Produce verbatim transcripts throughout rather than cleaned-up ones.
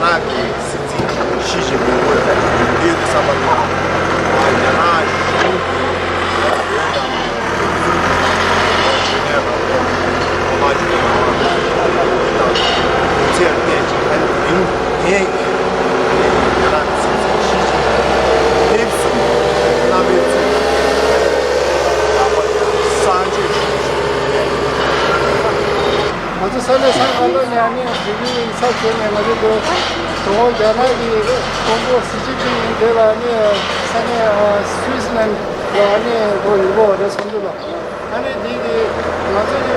ནག་གི་སྲིད་འཛིན་ཞི་ཅིན་ཕིང་ལ་ཡོད་དེ་བསམ་པ་ལ། རྒྱ་ནག་གཞུང་གིས་བོད་དང་བོད་ནས་རང་དབང་གོ་མ་ཆོད་པའི་དབང་དང་ཚད་གནས་ཀྱི་ཨན་མིང་ངེས་ཀྱི་རྒྱ་ནག་གི་སྲིད་འཛིན་ཞི་ཅིན་ཕིང་ཕེབས་བསུ་གནང་བའི་ཚུལ་ལག་པ་ཡང་གསང་སྤྱོད་ཞུ་ཞུ། ང་ཚོ་ས་གནས་ས་གང་ལ་ནས་ཨ་ནི་བོད་མིའི་ཚབ་བྱས་ནས་ང་ཚོ་འདི་དོ་དགོང་རྒྱ་ནག་གི་དཔོན་པོ་ཞི་ཅིན་ཕིང་དེ་ལ་ཨ་ནི་ས་གནས་སུད་སི་ལན་ལ་ཨ་ནི་འགྲོ་ཡོད་པ་རེད་སོང་ཚུལ་ལ། ཨ་ནི་འདི་གི་ང་ཚོ་གི་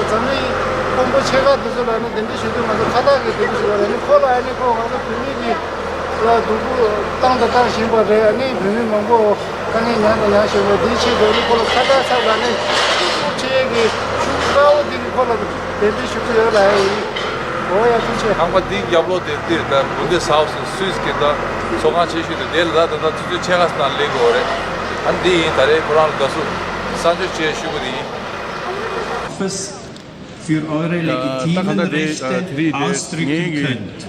འཛམ་གླིང་དཔོན་པོ་ཆེ་ཁག་དེ་ཚོ་ལ་ཨ་ནི་གདན་འདྲེན་ཞུ་དུས་ང་ཚོ་ཁ་བཏགས་ཀྱི་གདན་འདྲེན་ཞུ་བ་རེད། ཨ་ནི་ཁོ་ལ་ཨ་ནི་ཁོ་ང་ཚོ་བོད་མི་གི་ལ་སྡུག་པོ་བཏང་དང་བཏང་བཞིན་པ་རེད། ཨ་ནི་བོད་མི་མང་པོ་དཀའ་ངལ་མྱངས་དང་མྱངས་བཞིན་པ་འདིའི་ཆེད་དུ་ཨ་ནི་ཁོ་ལ་ཁ་བཏགས་ཚབ་ལ་ཨ་ནི་ཤུགས་ཆེ་གི་ཤུགས་དཀར་པོ་འདི་གི་ཁོ་ལ་གདན་འདྲེན་ཞུ་གི་ཡོད་ལ་ཨེ་ཡིན། འོ་ཡ་ཐུགས་རྗེ་ཆེ། ཁང་པ་འདིའི་རྒྱབ་ལོགས་དེ་འདིར་ད་བུ་འདི་ཟའོ་སི་སུད་སི་གི་ད་ཚོགས་ཁང་ཆེ་ཤོས་དེ་དེ་ལ་ད་ད་ད་ཚོད་ཚོད་ཆེ་ཁ་སྣང་ལེགས་གི་འོ་རེད། ཨ་ནི་འདི་ཡིན། ད་རེས་ཁོ་རང་ལ་དགའ་བསུ་གསར་འགྱུར་ཅེས་ཞུ་གི་དེ་ཡིན། Für eure legitimen Rechte ausdrücken könnt.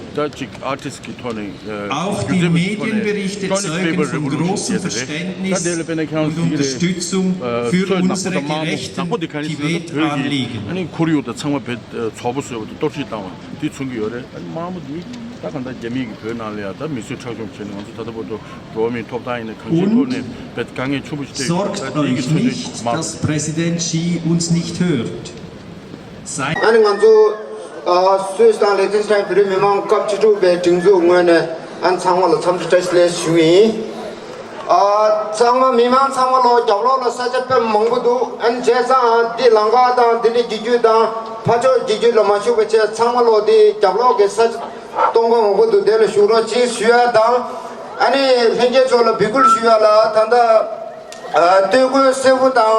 Auch die Medienberichte zeugen von großem Verständnis und Unterstützung für unsere gerechten Tibet-Anliegen. Und sorgt euch nicht, dass Präsident Xi uns nicht hört. ཨ་ནི་ང་ཚོ་ཨ་སུད་སི་དང་ལེག་ཐེན་སི་ཐན་བོད་རིགས་མི་མང་སྐབས་བཅུ་དྲུག་པའི་སྒྲིག་འཛུགས་ངོས་ནས་ཨ་ནི་ཚང་མ་ལ་འཚམས་འདྲི་བཀྲ་ཤིས་བདེ་ལེགས་ཞུ་ཡིན། ཨ་ཚང་མ་མི་མང་ཚང་མ་ལོ་རྒྱབ་ལོགས་ལ་ས་ཆ་དཔེ་མང་པོ་འདུག་ཨ་ནི་བྱས་ཙང་འདི་ལམ་ཁ་དང་འདི་འདྲའི་རྒྱུད་རྒྱུད་དང་ཕར་ཕྱོགས་རྒྱུད་རྒྱུད་ལ་མ་ཞུགས་པ་བྱས་ཚང་མ་ལོ་འདི་རྒྱབ་ལོགས་ཀྱི་ས་ཆ་སྟོང་པ་མང་པོ་འདུག་དེ་ལ་བཞུགས་རོགས་གྱིས་ཞུ་ཡ་དང་། ཨ་ནི་ལྷན་རྒྱས་ཚོ་ལ་འབོད་སྐུལ་ཞུ་ཡ་ལ་ད་ལྟ་ཨ་སྟོད་གོས་སེར་པོ་དང་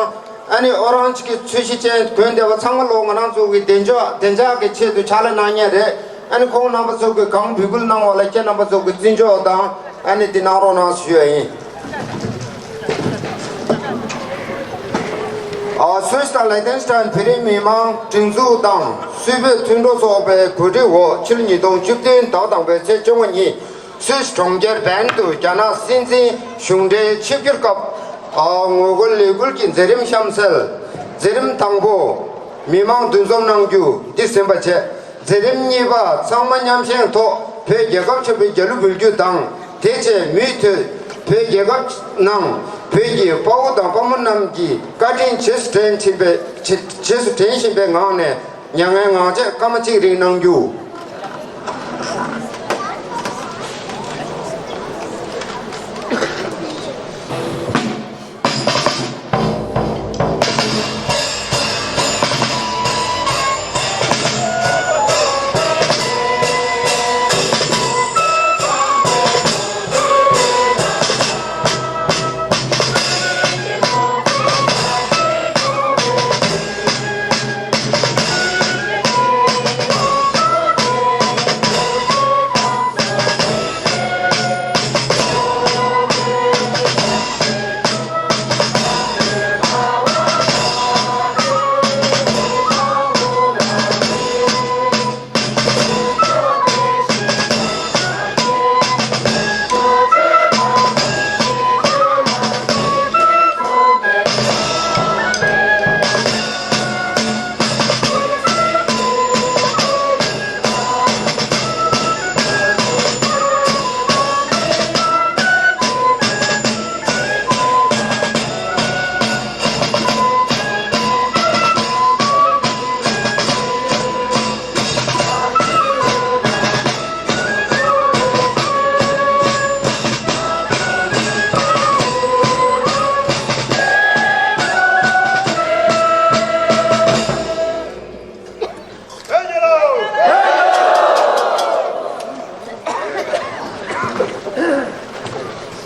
ཨ་ནི་ཨོ་རང་ཇི་གི་ཚོས་གཞི་ཅན་གོན་བསྡད་པ་ཚང་མ་ལོ་ང་རང་ཚོ་གི་བདེ་འཇགས་བདེ་འཇགས་ཀྱི་ཆེད་དུ་ཕྱག་ལས་གནང་མཁན་རེད། ཨ་ནི་ཁོང་རྣམ་པ་ཚོ་གི་གང་འབོད་སྐུལ་གནང་བ་ལ་ཁྱེད་རྣམ་པ་ཚོ་གི་བརྩི་འཇོག་དང་ཨ་ནི་འདི་གནང་རོགས་གནང་ཞུ་ཡ་ཡིན། ཨ་སུད་སི་དང་ལེག་ཐེན་སི་ཐན་བོད་རིགས་མི་མང་སྒྲིག་འཛུགས་དང་སུད་བོད་མཐུན་གྲོགས་ཚོགས་པའི་གོ་སྒྲིག་འོག་ཕྱི་ལོ་ཉིས་སྟོང་བཅུ་བདུན་ཟླ་བ་དང་པོའི་ཚེས་བཅོ་ལྔ་ཉིན། སུད་སི་གྲོང་ཁྱེར་བན་དུ་རྒྱ་ནག་སྲིད་འཛིན་གཞུང་འབྲེལ་ཆིབས་བསྒྱུར་སྐབས། ཨ་ངོ་རྒོལ་ལས་འགུལ་གྱི་མཛད་རིམ་གཤམ་གསལ། མཛད་རིམ་དང་པོ། མི་མང་འདུ་འཛོམས་གནང་རྒྱུ་འདི་ཟིན་པ་བྱས། མཛད་རིམ་གཉིས་པ། ཚང་མ་མཉམ་ཞུགས་ཐོག་བོད་རྒྱལ་ཁབ་ཆེན་པོའི་རྒྱལ་གླུ་འབུལ་རྒྱུ་དང་། དེ་རྗེས་མུ་མཐུད་བོད་རྒྱལ་ཁབ་ནང་བོད་ཀྱི་དཔའ་བོ་དང་དཔའ་མོ་རྣམས་ཀྱི་བཀའ་དྲིན་རྗེས་སུ་དྲན་བཞིན་པའི་རྗེས་རྗེས་སུ་དྲན་བཞིན་པའི་ངང་ནས། མྱ་ངན་ངག་བཅད་སྐར་མ་གཅིག་རིང་གནང་རྒྱུ།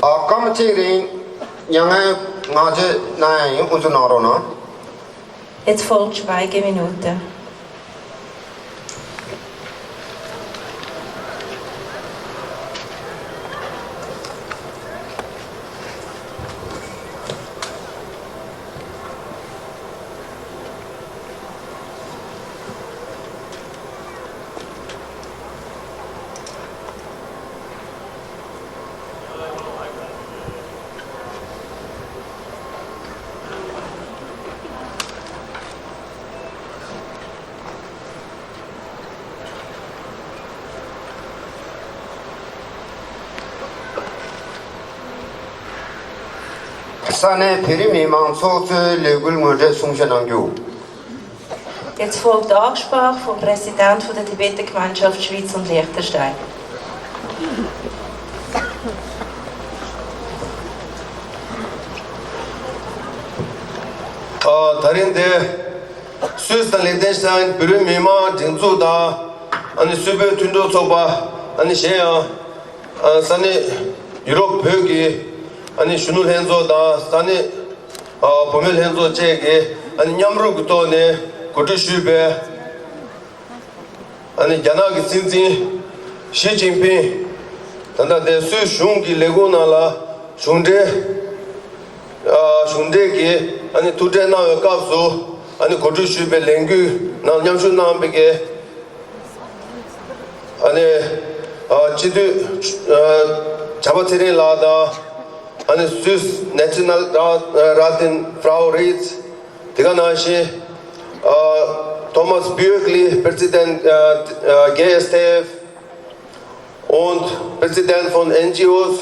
ཨ་སྐར་མ་གཅིག་རིང་མྱ་ངན་ངག་བཅད་གནང་ཡ་ཡིན། དབུ་འཛུགས་གནང་རོགས་གནང་། Jetzt folgt Schweigeminute. ས་གནས་བོད་རིགས་མི་མང་ཚོགས་གཙོའི་ལས་འགུལ་ངོ་སྤྲོད་གསུང་བཤད་གནང་རྒྱུ། Jetzt folgt der Ansprach vom Präsident von der Tibeter Gemeinschaft Schwyz und Liechtenstein. ཨ། ད་རིང་འདིར་སུད་སི་དང་ལིག་ཏེན་སི་ཏན་བོད་རིགས་མི་མང་སྒྲིག་འཛུགས་དང་། ཨ་ནི་སུད་བོད་མཐུན་གྲོགས་ཚོགས་པ། ཨ་ནི་གཞན་ཡང་། ཨ། ས་གནས་ཡུ་རོབ་བོད་ཀྱི་ཨ་ནི་གཞོན་ནུ་ལྷན་ཚོགས་དང་ས་གནས། ཨ། བུད་མེད་ལྷན་ཚོགས་བཅས་ཀྱིས་ཨ་ནི་མཉམ་རུབ་ཀྱི་ཐོག་ནས་གོ་སྒྲིག་ཞུས་པའི། ཨ་ནི་རྒྱ་ནག་གི་སྲིད་འཛིན་ཞི་ཅིན་ཕིང་ད་ལྟ་དེ་སུད་གཞུང་གི་ལས་ཁུངས་ནང་ལ་གཞུང་འབྲེལ། ཨ། གཞུང་འབྲེལ་གྱི་ཨ་ནི་ཐུག་འཕྲད་གནང་བའི་སྐབས་སུ། ཨ་ནི་གོ་སྒྲིག་ཞུས་པའི་ལས་འགུལ་ནང་མཉམ་ཞུགས་གནང་བའི་གི། ཨ་ནི། ཨ། སྤྱི་འཐུས། ཨ། བྱམས་པ་ཚེ་རིང་ལགས་དང་། ཨ་ནི་སུད་སི་ནེ་ཤ་ནལ་རཱ་ཏིན་ཕྲའོ་རིས། དེ་ག་ནང་བཞིན། ཨ། Thomas Björkli, Präsident, ཨ། ཨ། G S T F und Präsident von N G Os.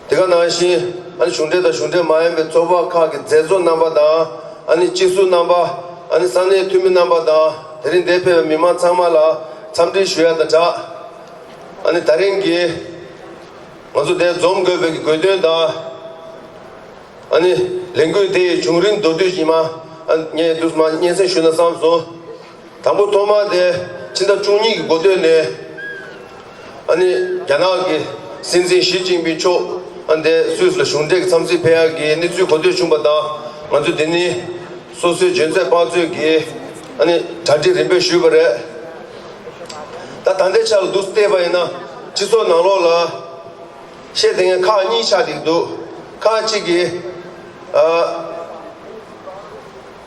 དེ་ག་ནང་བཞིན་ཨ་ནི་གཞུང་འབྲེལ་དང་གཞུང་འབྲེལ་མ་ཡིན་པའི་ཚོགས་པ་ཁག་གི་མཛད་གཙོ་རྣམ་པ་དང་། ཨ་ནི་སྤྱི་ཟུར་རྣམ་པ། ཨ་ནི་ས་གནས་འཐུས་མི་རྣམ་པ་དང་། དེ་རིང་འདིར་ཕེབས་པའི་མི་མང་ཚང་མ་ལ་འཚམས་འདྲི་ཞུ་ཡ་དང་སྦྲགས། ཨ་ནི་ད་རིང་གི་ང་ཚོ་འདིར་འཛོམས་དགོས་པའི་གི་དགོས་དོན་དང་། ཨ་ནི་ལས་འགུལ་དེ་ཡི་བྱུང་རིམ་མདོར་བསྡུས་ཤིག་མ། ཨ། ངས་འདུག་མ་སྙན་སེང་ཞུ་ན་བསམ་སོང་། དང་པོ་ཐོག་མ་དེ་ཕྱི་ཟླ་བཅུ་གཉིས་ཀྱི་འགོ་སྟོད་ནས། ཨ་ནི་རྒྱ་ནག་གི་སྲིད་འཛིན་ཞི་ཅིན་ཕིང་མཆོག་ཨ་འདི་སུད་སི་ལ་གཞུང་འབྲེལ་གྱི་འཚམས་གཟིགས་ཕེབས་ཡག་གི་གནས་ཚུལ་གོ་ཐོས་བྱུང་བ་དང་། ང་ཚོས་འདི་ནི་སོ་སོའི་འཇོན་ཚད་དཔག་ཚོད་ཀྱིས་ཨ་ནི་གྲ་སྒྲིག་རིམ་པས་ཞུས་པ་རེད། ད་ད་ལྟའི་ཆ་ལ་འདུག་བལྟས་པ་ཡིན་ན། སྤྱི་ཚོགས་ནང་ལོགས་ལ་བཤད་བསྡད་མཁན་ཁག་གཉིས་ཆགས་བསྡད་འདུག་ཁག་ཅིག་གིས། ཨ།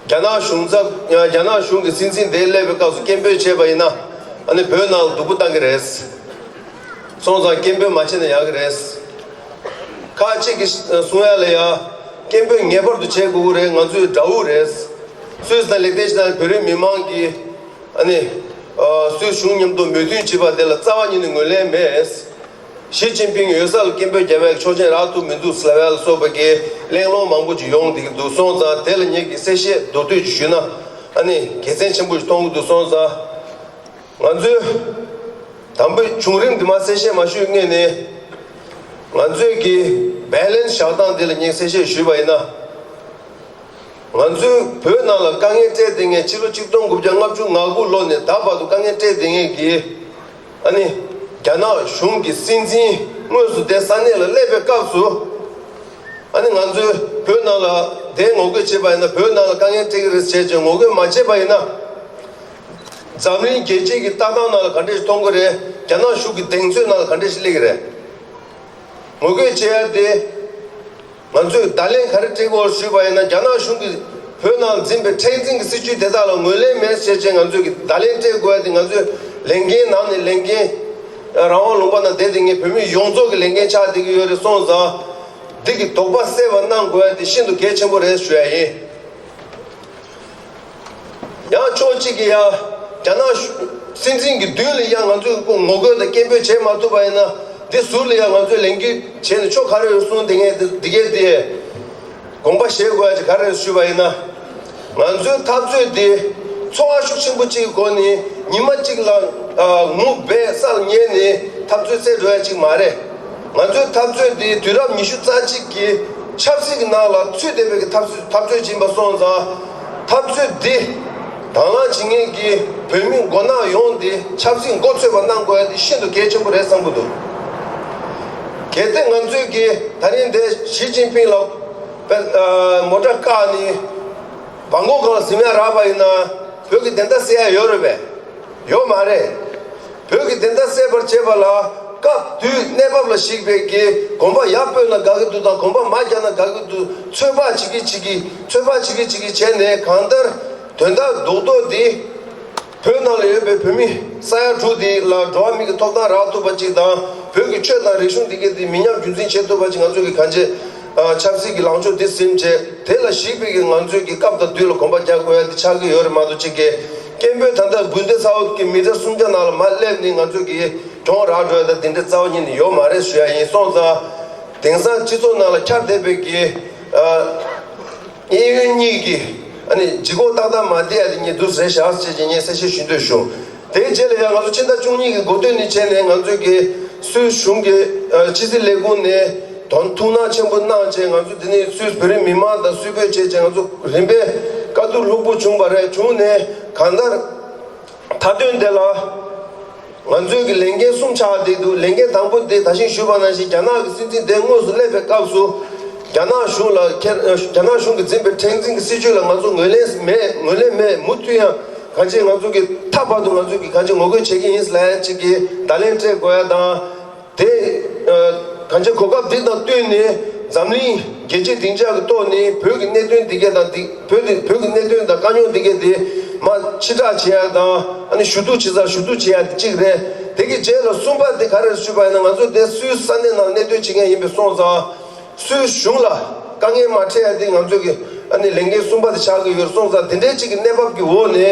རྒྱ་ནག་གཞུང་ཚབ། རྒྱ་ནག་གཞུང་གི་སྲིད་འཛིན་དེ་སླེབས་པའི་སྐབས་སུ་སྐད་འབོད་བྱས་པ་ཡིན་ན། ཨ་ནི་བོད་ནང་ལ་སྡུག་པོ་བཏང་གི་རེད། སོང་ཙང་སྐད་འབོད་མ་བྱས་ན་ཡག་གི་རེད། ཁག་ཅིག་གིས་གསུང་ཡ་ལ་ཡ། སྐད་འབོད་ངེས་པར་དུ་བྱེད་དགོས་ཀྱི་རེད། ང་ཚོའི་དགྲ་བོ་རེད། སུད་སི་དང་ལིག་ཏེན་སི་ཏན་བོད་རིགས་མི་མང་གིས། ཨ་ནི། ཨ། སུད་གཞུང་མཉམ་དུ་མོས་མཐུན་བྱས་པ་དེ་ལ་རྩ་བ་ཉིད་ནས་ངོས་ལེན་མེད། ཞི་ཅིན་ཕིང་ཡོད་ས་ལ་སྐད་འབོད་རྒྱབ་པའི་ཆོག་མཆན་རག་ཐུབ་མི་འདུག་ཟེར་བ་ལ་སོགས་པ་གི་གླེང་སློང་མང་པོ་ཅིག་ཡོང་བསྡད་ཀྱི་འདུག་སོང་ཙང་། དེ་ལ་ངེད་ཀྱིས་གསལ་བཤད་མདོར་བསྡུས་ཅིག་ཞུས་ན། ཨ་ནི་དགེ་མཚན་ཆེན་པོ་ཞིག་མཐོང་གི་འདུག་སོང་ཙང་། ང་ཚོའི་དང་པོའི་བྱུང་རིམ་འདི་མ་གསལ་བཤད་མ་ཞུས་སྔོན་ནས། ང་ཚོའི་གི་བྷེ་ལེན་སི་བཞག་སྟངས་འདི་ལ་ངས་གསལ་བཤད་ཞུས་པ་ཡིན་ན། ང་ཚོའི་བོད་ནང་ལ་དཀའ་ངལ་འཕྲད་བསྡད་མཁན། ཕྱི་ལོ་ཆིག་སྟོང་དགུ་བརྒྱ་ལྔ་བཅུ་ང་དགུ་ལོ་ནས་ད་བར་དུ་དཀའ་ངལ་འཕྲད་བསྡད་མཁན་གྱི། ཨ་ནི་རྒྱ་ནག་གཞུང་གི་སྲིད་འཛིན་དངོས་སུ་དེ་ས་གནས་ལ་སླེབས་པའི་སྐབས་སུ། ཨ་ནི་ང་ཚོའི་བོད་ནང་ལ་དེ་ངོ་རྒོལ་བྱས་པ་ཡིན་ན། བོད་ནང་ལ་དཀའ་ངལ་འཕྲད་ཀྱི་རེད་ཟེར་བྱས་ངོ་རྒོལ་མ་བྱས་པ་ཡིན་ན། འཛམ་གླིང་རྒྱལ་སྤྱིའི་གི་ལྟ་སྟངས་ནང་ལ་ག་འདྲས་ཤིག་མཐོང་གི་རེད། རྒྱ་ནག་གཞུང་གི་གདེང་ཚོད་ནང་ལ་ག་འདྲས་ཤིག་སླེབས་ཀྱི་རེད། ངོ་རྒོལ་བྱེད་ཡ་དེ། ང་ཚོས་བརྡ་ལན་ག་རེ་སྤྲད་དགོས་ཞུས་པ་ཡིན་ན། རྒྱ་ནག་གཞུང་གིས་བོད་ནང་འཛིན་པའི་མཁྲེགས་འཛིན་གྱི་སྲིད་བྱུས་དེ་དག་ལ་ངོས་ལེན་མེད་ཟེར་བྱས་ང་ཚོས་ཀྱི་བརྡ་ལན་སྤྲད་དགོས་ཡ་དེ། ང་ཚོས་ལས་འགན་ནང་ནས་ལས་འགན། རང་དབང་ལུང་པ་ནང་བསྡད་བསྡད་མཁན་བོད་མི་ཡོངས་རྫོགས་ཀྱི་ལས་འགན་ཆགས་བསྡད་ཀྱི་ཡོད་རེད། སོང་ཙང་འདི་གི་དོགས་པ་སེལ་བ་གནང་དགོས་ཡ་དེ་ཤིན་ཏུ་གལ་ཆེན་པོ་རེད་ཞུ་ཡ་ཡིན། ཡང་ཕྱོགས་གཅིག་གིས་ཡང་རྒྱ་ནག་གཞུང་སྲིད་འཛིན་གྱི་མདུན་ལ་ཡང་ང་ཚོས་ངོ་རྒོལ་དང་སྐད་འབོད་བྱེད་མ་ཐུབ་པ་ཡིན་ན། འདི་ཟུར་ལ་ཡང་ང་ཚོས་ལས་འགུལ་བྱས་ནས་ཆོ་ག་རེ་ཡོད་གསུངས་བསྡད་མཁན་འདི་གས་དེ་དགོངས་པ་བཞེས་དགོས་ཡ་ཅིག་ག་རེ་རེད་ཞུས་པ་ཡིན་ན། ང་ཚོའི་འཐབ་རྩོད་འདི་འཚོ་བ་ཤུགས་ཆེན་པོ་གཅིག་གི་སྒོ་ནས་ཉི་མ་གཅིག་ལ་ངུ་འབོད་ས་ལ་ཉལ་ནས་འཐབ་རྩོད་སེལ་འགྲོ་ཡ་ཅིག་མ་རེད། ང་ཚོའི་འཐབ་རྩོད་འདི་དུས་རབས་ཉི་ཤུ་རྩ་གཅིག་གི་ཆབ་སྲིད་ཀྱི་ནང་ལ་ཚུད་བསྡད་པའི་གི་འཐབ་རྩོད་འཐབ་རྩོད་ཅིག་ཡིན་པ་སོང་ཙང་། འཐབ་རྩོད་འདི་དང་བླངས་བྱེད་མཁན་གྱི་བོད་མི་མགོ་ནག་ཡོངས་འདི་ཆབ་སྲིད་མགོ་ཚོས་པ་གནང་དགོས་ཡ་འདི་ཤིན་ཏུ་གལ་ཆེན་པོ་རེད་བསམ་གྱི་འདུག་གལ་ཏེ་ང་ཚོས་ཀྱི་ད་རིང་འདི་ཞི་ཅིན་ཕིང་ལ་པེ་ཨ་མོ་ཊ་བཀག་ནས་སྦྲ་གུར་ཁང་ལ་གཟིམ་ཡ་རག་པ་ཡིན་ན་བོད་ཀྱི་བདེན་མཐའ་གསལ་ཡ་ཡོད་རེད་པས། ཡོད་མ་རེད། བོད་ཀྱི་བདེན་མཐའ་གསལ་བར་བྱེད་པ་ལ་སྐབས་དུས་གནས་བབ་ལ་གཞིགས་པའི་གི་གོམ་པ་ཡར་སྤོས་ན་དགའ་གི་འདུག་དང་། གོམ་པ་མར་རྒྱབ་ན་དགའ་གི་འདུག་ཚོད་དཔག་བྱེད་ཀྱི་བྱེད་ཀྱི་ཚོད་དཔག་བྱེད་ཀྱི་བྱེད་ཀྱི་བྱས་ནས། གང་ལྟར་དོན་དག་རྡོག་རྡོག་འདི་བོད་ནང་ལ་ཡོད་པའི་བོད་མི་ས་ཡ་དྲུག་འདི་ལ་འགྲོ་བ་མིའི་གི་ཐོབ་ཐང་རག་ཐུབ་པ་ཅིག་དང་། བོད་ཀྱི་ཆོས་དང་རིག་གཞུང་འདི་གའི་འདི་མི་ཉམས་རྒྱུན་འཛིན་བྱེད་ཐུབ་པ་ཅིག་ང་ཚོ་གི་གང་བྱེད། ཨ། ཆབ་སྲིད་ཀྱི་ལངས་ཕྱོགས་འདི་ཟིན་བྱས། དེ་ལ་གཞིགས་པའི་གི་ང་ཚོའི་གི་སྐབས་དང་དུས་ལ་གོམ་པ་རྒྱག་དགོས་ཡ་དེ་ཆགས་ཀྱི་ཡོད་རེད་མ་གཏོགས། གཅིག་གི་སྐད་འབོད་ད་ལྟ་དགོན་སྡེ་ཚ་བོ་གི་མི་ཊར་སུམ་བརྒྱ་ནང་ལ་མར་སླེབས་ནས་ང་ཚོའི་གི་གྱོང་རག་འགྲོ་ཡ་ད་དེ་འདྲ་རྩ་བ་ཉིད་ནས་ཡོད་མ་རེད་ཞུ་ཡ་ཡིན། སོང་ཙང་ དེང་སང་སྤྱི་ཚོགས་ནང་ལ་ཁྱབ་བསྡད་པའི་གི་ཨ། གཡས་གཡོན་གཉིས་ཀྱི་ཨ་ནི་ལྗིད་ཁོག་ཏག་ཏག་མ་བསྡད་ཡ་དེ་ངས་འདུག་ཟེར་བཞག་ཅེས་ཀྱི་ངས་གསལ་བཤད་ཞུ་འདོད་བྱུང་། དེའི་རྗེས་ལ་ཡང་ང་ཚོ་ཕྱི་ཟླ་བཅུ་གཉིས་ཀྱི་འགོ་སྟོད་ནས་བྱས་ནས་ང་ཚོའི་གི་སུད་གཞུང་གི་ཨ། ཕྱི་སྲིད་ལས་ཁུངས་ནས་དོན་ཐུགས་སྣང་ཆེན་པོ་གནང་བྱས། ང་ཚོ་འདི་ནས་སུད་བོད་རིགས་མི་མང་དང་སུད་བོད་བྱས་བྱས་ང་ཚོ་རིམ་པས་དཀའ་སྡུག་ལྷུག་པོ་བྱུང་བ་རེད། བྱུང་ནས་གང་ལྟར། མཐའ་དོན་དེ་ལ་ང་ཚོའི་གི་ལས་འགན་གསུམ་ཆགས་བསྡད་འདུག་ལས་འགན་དང་པོ་དེ་ད་གིན་ཞུས་པ་ནང་བཞིན་རྒྱ་ནག་གི་སྲིད་འཛིན་དེ་དངོས་སུ་སླེབས་པའི་སྐབས་སུ། རྒྱ་ནག་གཞུང་ལ་ཁྱེད་རྒྱ་ནག་གཞུང་གིས་འཛིན་པའི་མཁྲེགས་འཛིན་གྱི་སྲིད་བྱུས་ལ་ང་ཚོ་ངོས་ལེན་མེད། ངོས་ལེན་མེད། མུ་མཐུད་ཡང་གང་ཅི་ང་ཚོ་གི་མཐའ་བར་དུ་ང་ཚོ་གི་གང་ཅི་ངོ་རྒོལ་བྱེད་ཀྱི་ཡིན་ལབ་ཡ་ཅིག་གི་བརྡ་ལན་སྤྲད་དགོས་ཡ་དང་། དེ་ཨ། གང་ཅི་གོ་སྐབས་འདི་དང་བསྟུན་ནས་འཛམ་གླིང་རྒྱལ་སྤྱི་སྡིངས་ཆ་གི་ཐོག་ནས་བོད་ཀྱི་གནད་དོན་འདི་གས་དང་འདི་བོད་འདི་བོད་ཀྱི་གནད་དོན་དང་དཀའ་རྙོག་འདི་གས་དེ་མ་ཕྱིར་བསྒྲགས་བྱེད་ཡ་དང་། ཨ་ནི་ཞུ་གཏུག་བྱེད་སར་ཞུ་གཏུག་བྱེད་ཡ་དེ་གཅིག་རེད། དེ་གི་རྗེས་ལ་གསུམ་པ་དེ་ག་རེ་ཞུས་པ་ཡིན་ན། ང་ཚོ་དེ་སུད་ས་གནས་ནང་གནས་སྡོད་བྱེད་མཁན་ཡིན་པའི་སོང་ཙང་། སུད་གཞུང་ལ་དཀའ་ངལ་མ་འཕྲད་ཡ་དེ་ང་ཚོ་གི་ཨ་ནི་ལས་འགན་གསུམ་པ་དེ་ཆགས་ཀྱི་ཡོད་སོང་ཙང་། དེ་འདྲའི་གཅིག་གི་གནས་བབ་ཀྱི་འོག་ནས་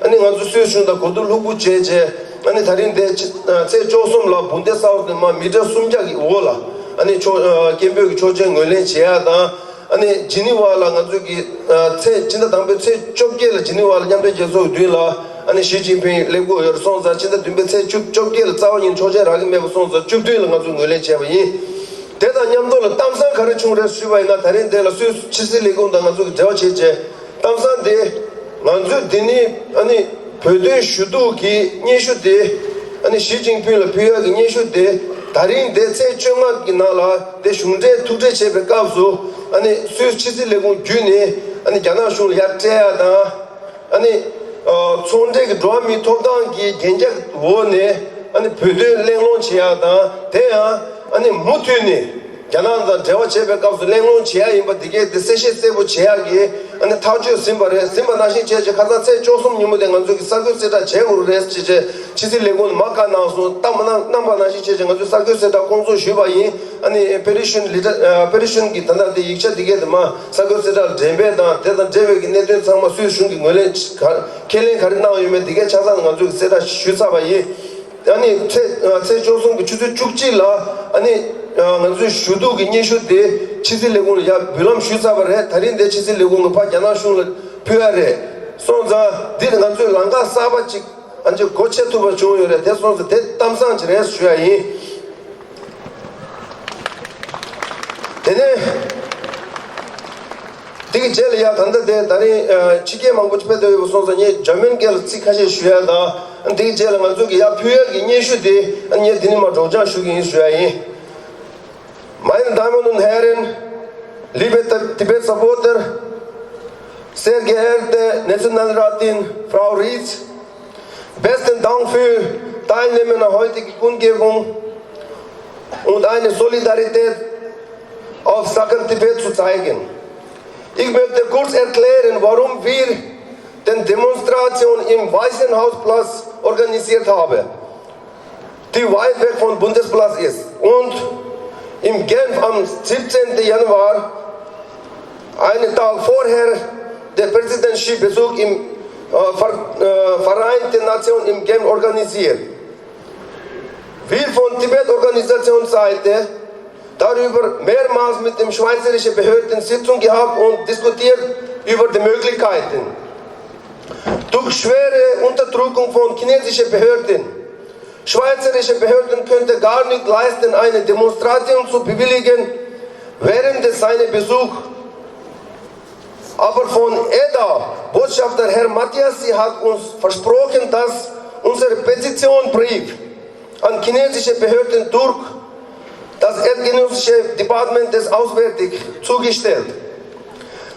ཨ་ནི་ང་ཚོ་སུད་གཞུང་དང་གོ་བསྡུར་ལྷུག་པོ་བྱས་རྗེས། ཨ་ནི་ད་རིང་དེ་ཕྱི་ཚེས་བཅུ་གསུམ་ལ་བུན་དེ་སའོ་སི་ནས་མ་མི་ཊར་སུམ་བརྒྱ་གི་འོག་ལ་ཨ་ནི་ཕྱོགས་སྐད་འབོད་ཀྱི་ཆོག་མཆན་ངོས་ལེན་བྱེད་ཡ་དང་། ཨ་ནི་ཇི་ནི་ཝ་ལ་ང་ཚོ་གི་ཚེས་ཕྱི་ཟླ་དང་པོའི་ཚེས་བཅོ་བརྒྱད་ལ་ཇི་ནི་ཝ་ལ་མཉམ་འབྲེལ་རྒྱལ་ཚོགས་ཀྱི་མདུན་ལ་ཨ་ནི་ཞི་ཅིན་ཕིང་སླེབས་དགོས་ཡོད་སོང་ཙང་། ཕྱི་ཟླ་བདུན་པའི་ཚེས་བཅུ་བཅོ་བརྒྱད་ལ་རྩ་བ་ཉིད་ཆོག་མཆན་རག་གི་མེད་པ་སོང་ཙང་། བཅུ་བདུན་ལ་ང་ཚོས་ངོས་ལེན་བྱས་པ་ཡིན། དེ་དང་མཉམ་དུ་ལ་གཏམ་བཟང་ག་རེ་བྱུང་རེད་ཞུས་པ་ཡིན་ན། ད་རིང་དེ་ལ་སུད་ཕྱི་སྲིད་ལས་ཁུངས་དང་ང་ཚོ་གི་འབྲེལ་བ་བྱས་རྗེས། གཏམ་བཟང་དེ་ང་ཚོས་འདི་ནི་ཨ་ནི་བོད་དོན་ཞུ་གཏུག་གི་སྙན་ཞུ་དེ། ཨ་ནི་ཞི་ཅིན་ཕིང་ལ་ཕུལ་ཡག་གི་སྙན་ཞུ་དེ་ད་རིང་དེ་ཚེས་བཅོ་ལྔ་གི་ནང་ལ་དེ་གཞུང་འབྲེལ་ཐུག་འཕྲད་བྱེད་པའི་སྐབས་སུ། ཨ་ནི་སུད་ཕྱི་སྲིད་ལས་ཁུངས་བརྒྱུད་ནས་ཨ་ནི་རྒྱ་ནག་གཞུང་ལ་ཡར་སྤྲད་ཡག་དང་། ཨ་ནི་ཨ་ཚོང་འབྲེལ་གྱི་འགྲོ་བ་མིའི་ཐོབ་ཐང་གི་རྒྱན་ཆ་འོག་ནས་ཨ་ནི་བོད་དོན་གླེང་སློང་བྱེད་ཡག་དང་། དེ་ཡང་ཨ་ནི་མུ་མཐུད་ནས་རྒྱ་ནག་དང་འབྲེལ་བ་བྱེད་པའི་སྐབས་སུ་གླེང་སློང་བྱེད་ཡག་ཡིན་པ་འདི་གས་དེ་གསལ་བཤད་གསལ་པོ་བྱེད་ཡག་གི་ཨ་ནི་ཐག་གཅོད་ཟིན་པ་རེད། ཟིན་པ་ནང་བཞིན་བྱས་རྗེས་ཁ་སང་ཚེས་བཅུ་གསུམ་ཉིན་མོ་དེ་ང་ཚོ་གི་གསར་འགོད་གསལ་བསྒྲགས་བྱེད་དགོས་རེད་ཅེས་བྱས། ཕྱི་སྲིད་ལས་ཁུངས་ནས་མ་བཀའ་གནང་སོང་། གཏམ་གནང་གནང་པ་ནང་བཞིན་བྱས་རྗེས་ང་ཚོས་གསར་འགོད་གསལ་བསྒྲགས་སྐོང་ཚོགས་ཞུས་པ་ཡིན། ཨ་ནི་པེ་རི་ཤུན་ལི་ཏྲ་ཨ་པེ་རི་ཤུན་གྱི་ད་ལྟ་དེ་ཡིག་ཆ་འདི་གས་དེ་མ་གསར་འགོད་གསལ་བསྒྲགས་འགྲེམས་སྤེལ་དང་དེ་དང་འབྲེལ་བའི་གི་གནད་དོན་ཚང་མ་སུད་གཞུང་གིས་ངོས་ལེན་ག་ཁས་ལེན་ག་རེ་གནང་ཡོད་མེད་འདི་གས་ཆ་ཚང་ང་ཚོས་གི་གསལ་བསྒྲགས་ཞུས་ཚར་བ་ཡིན། ཨ་ནི་ཚེས་ཨ་ཚེས་བཅུ་གསུམ་གྱི་ཆུ་ཚོད་བཅུ་གཅིག་ལ་ཨ་ནི་ཨ་ང་ཚོའི་ཞུ་གཏུག་གི་སྙན་ཞུ་དེ་ཕྱི་སྲིད་ལས་ཁུངས་ལ་ཡར་འབུལ་ལམ་ཞུས་ཚར་བ་རེད། ད་རིང་དེ་ཕྱི་སྲིད་ལས་ཁུངས་ཀྱིས་ཕར་རྒྱ་ནག་གཞུང་ལ་ཕུལ་ཡ་རེད། སོང་ཙང་འདི་ང་ཚོའི་ལམ་ཁ་གསར་པ་ཅིག་ཨ་ཅེ་སྒོ་ཕྱེ་ཐུབ་པ་བྱུང་ཡོད་རེད། དེ་སོང་ཙང་དེ་གཏམ་བཟང་ཅིག་རེད་ཞུ་ཡ་ཡིན། དེ་ནས་དེ་གི་རྗེས་ལ་ཡ་ད་ལྟ་དེ་ད་རིང་ཨ་ཕྱི་རྒྱལ་མང་པོ་ཅིག་ཕེབས་བསྡད་ཡོད་པ་སོང་ཙང་ངས་འཇར་མན་སྐད་ལ་ཚིག་ཁ་ཤས་ཞུ་ཡ་དང་། དེ་གི་རྗེས་ལ་ང་ཚོ་གི་ཡར་ཕུལ་ཡ་གི་སྙན་ཞུ་དེ་ངས་འདི་ནས་མར་སྒྲོག་སྦྱང་ཞུ་གི་ཡིན་ཞུ་ཡ་ཡིན། Meine Damen und Herren, liebe Tibet-Supporter, sehr geehrte Nationalrätin Frau Ries, besten Dank für Teilnehmen an heutigen Kundgebung und eine Solidarität auf Sachen Tibet zu zeigen. Ich möchte kurz erklären, warum wir den Demonstration im Weißen Hausplatz organisiert haben, die weit weg vom Bundesplatz ist. Und in Genf am siebzehnten Januar, einen Tag vorher, der Präsident Xi Besuch im äh, Ver äh, Vereinten Nationen in Genf organisiert. Wir von Tibet-Organisationsseite darüber mehrmals mit den schweizerischen Behörden Sitzung gehabt und diskutiert über die Möglichkeiten. Durch schwere Unterdrückung von chinesischen Behörden, schweizerische Behörden könnte gar nicht leisten, eine Demonstration zu bewilligen während seines Besuchs. Aber von EDA Botschafter Herr Matthias, sie hat uns versprochen, dass unsere Petitionsbrief an chinesische Behörden durch das Eidgenössische Department des Auswärtigen zugestellt.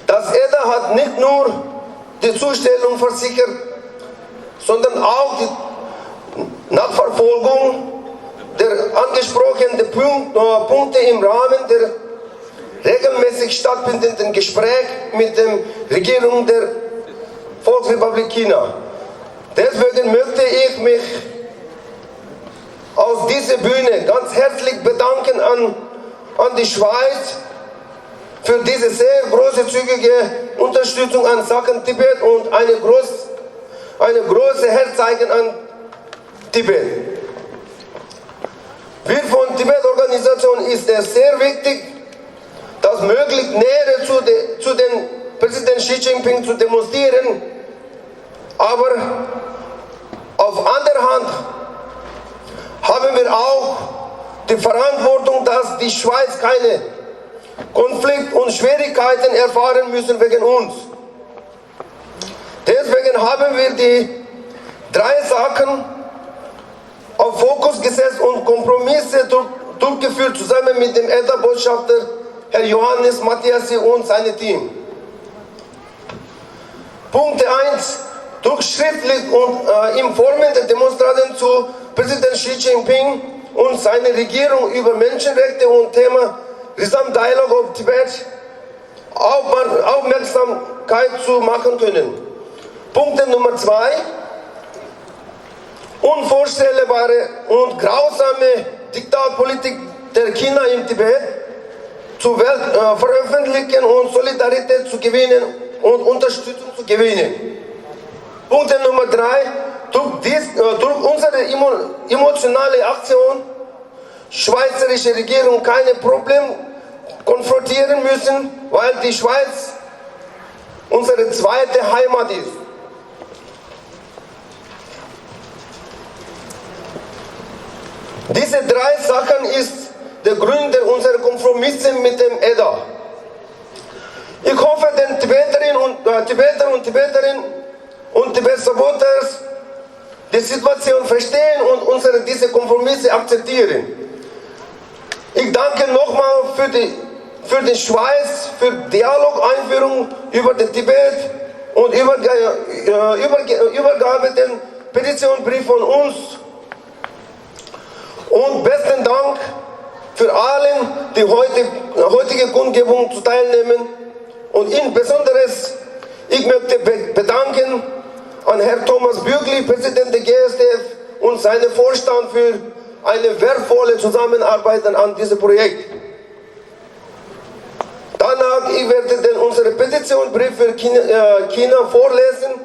Das EDA hat nicht nur die Zustellung versichert, sondern auch die Nachverfolgung der angesprochenen Punkt, äh, Punkte im Rahmen der regelmäßig stattfindenden Gespräche mit der Regierung der Volksrepublik China. Deswegen möchte ich mich aus dieser Bühne ganz herzlich bedanken an, an die Schweiz für diese sehr großzügige Unterstützung an Sachen Tibet und eine groß, eine große Herzzeichen an Tibet. Wir von Tibet organisieren Organisation ist es sehr wichtig, das möglichst näher zu, de, zu dem Präsident Xi Jinping zu demonstrieren. Aber auf andere Hand haben wir auch die Verantwortung, dass die Schweiz keine Konflikt und Schwierigkeiten erfahren müssen wegen uns. Deswegen haben wir die drei Sachen auf Fokus gesetzt und Kompromisse durch, durchgeführt, zusammen mit dem EDA-Botschafter Herr Johannes Mathiassi und seinem Team. Punkt eins: Durch schriftlich und äh, in Formen der Demonstration zu Präsident Xi Jinping und seiner Regierung über Menschenrechte und Thema Resume Dialogue of Tibet Aufmer- Aufmerksamkeit zu machen können. Punkt Nummer zwei: Unvorstellbare und grausame Diktatorpolitik der China im Tibet zur Welt äh, veröffentlichen und Solidarität zu gewinnen und Unterstützung zu gewinnen. Punkt Nummer drei: Durch, dies, äh, durch unsere emo emotionale Aktion schweizerische Regierung keine Probleme konfrontieren müssen, weil die Schweiz unsere zweite Heimat ist. Diese drei Sachen ist der Grund unserer Kompromisse mit dem EDA. Ich hoffe, den Tibeterinnen und äh, Tibeter und Tibeterinnen und Tibet-Supporters die Situation verstehen und unsere diese Kompromisse akzeptieren. Ich danke nochmal für die für den Schweiz, für Dialogeinführung über den Tibet und Überge äh, Überge Übergabe den Petitionsbrief von uns. Und besten Dank für allen, die heute heutige Kundgebung zu teilnehmen. Und in besonderes, ich möchte be bedanken an Herrn Thomas Bürgli, Präsident der G S D F, und seinen Vorstand für eine wertvolle Zusammenarbeit an diesem Projekt. Danach, ich werde den unseren Petitionsbrief für China, äh, China vorlesen,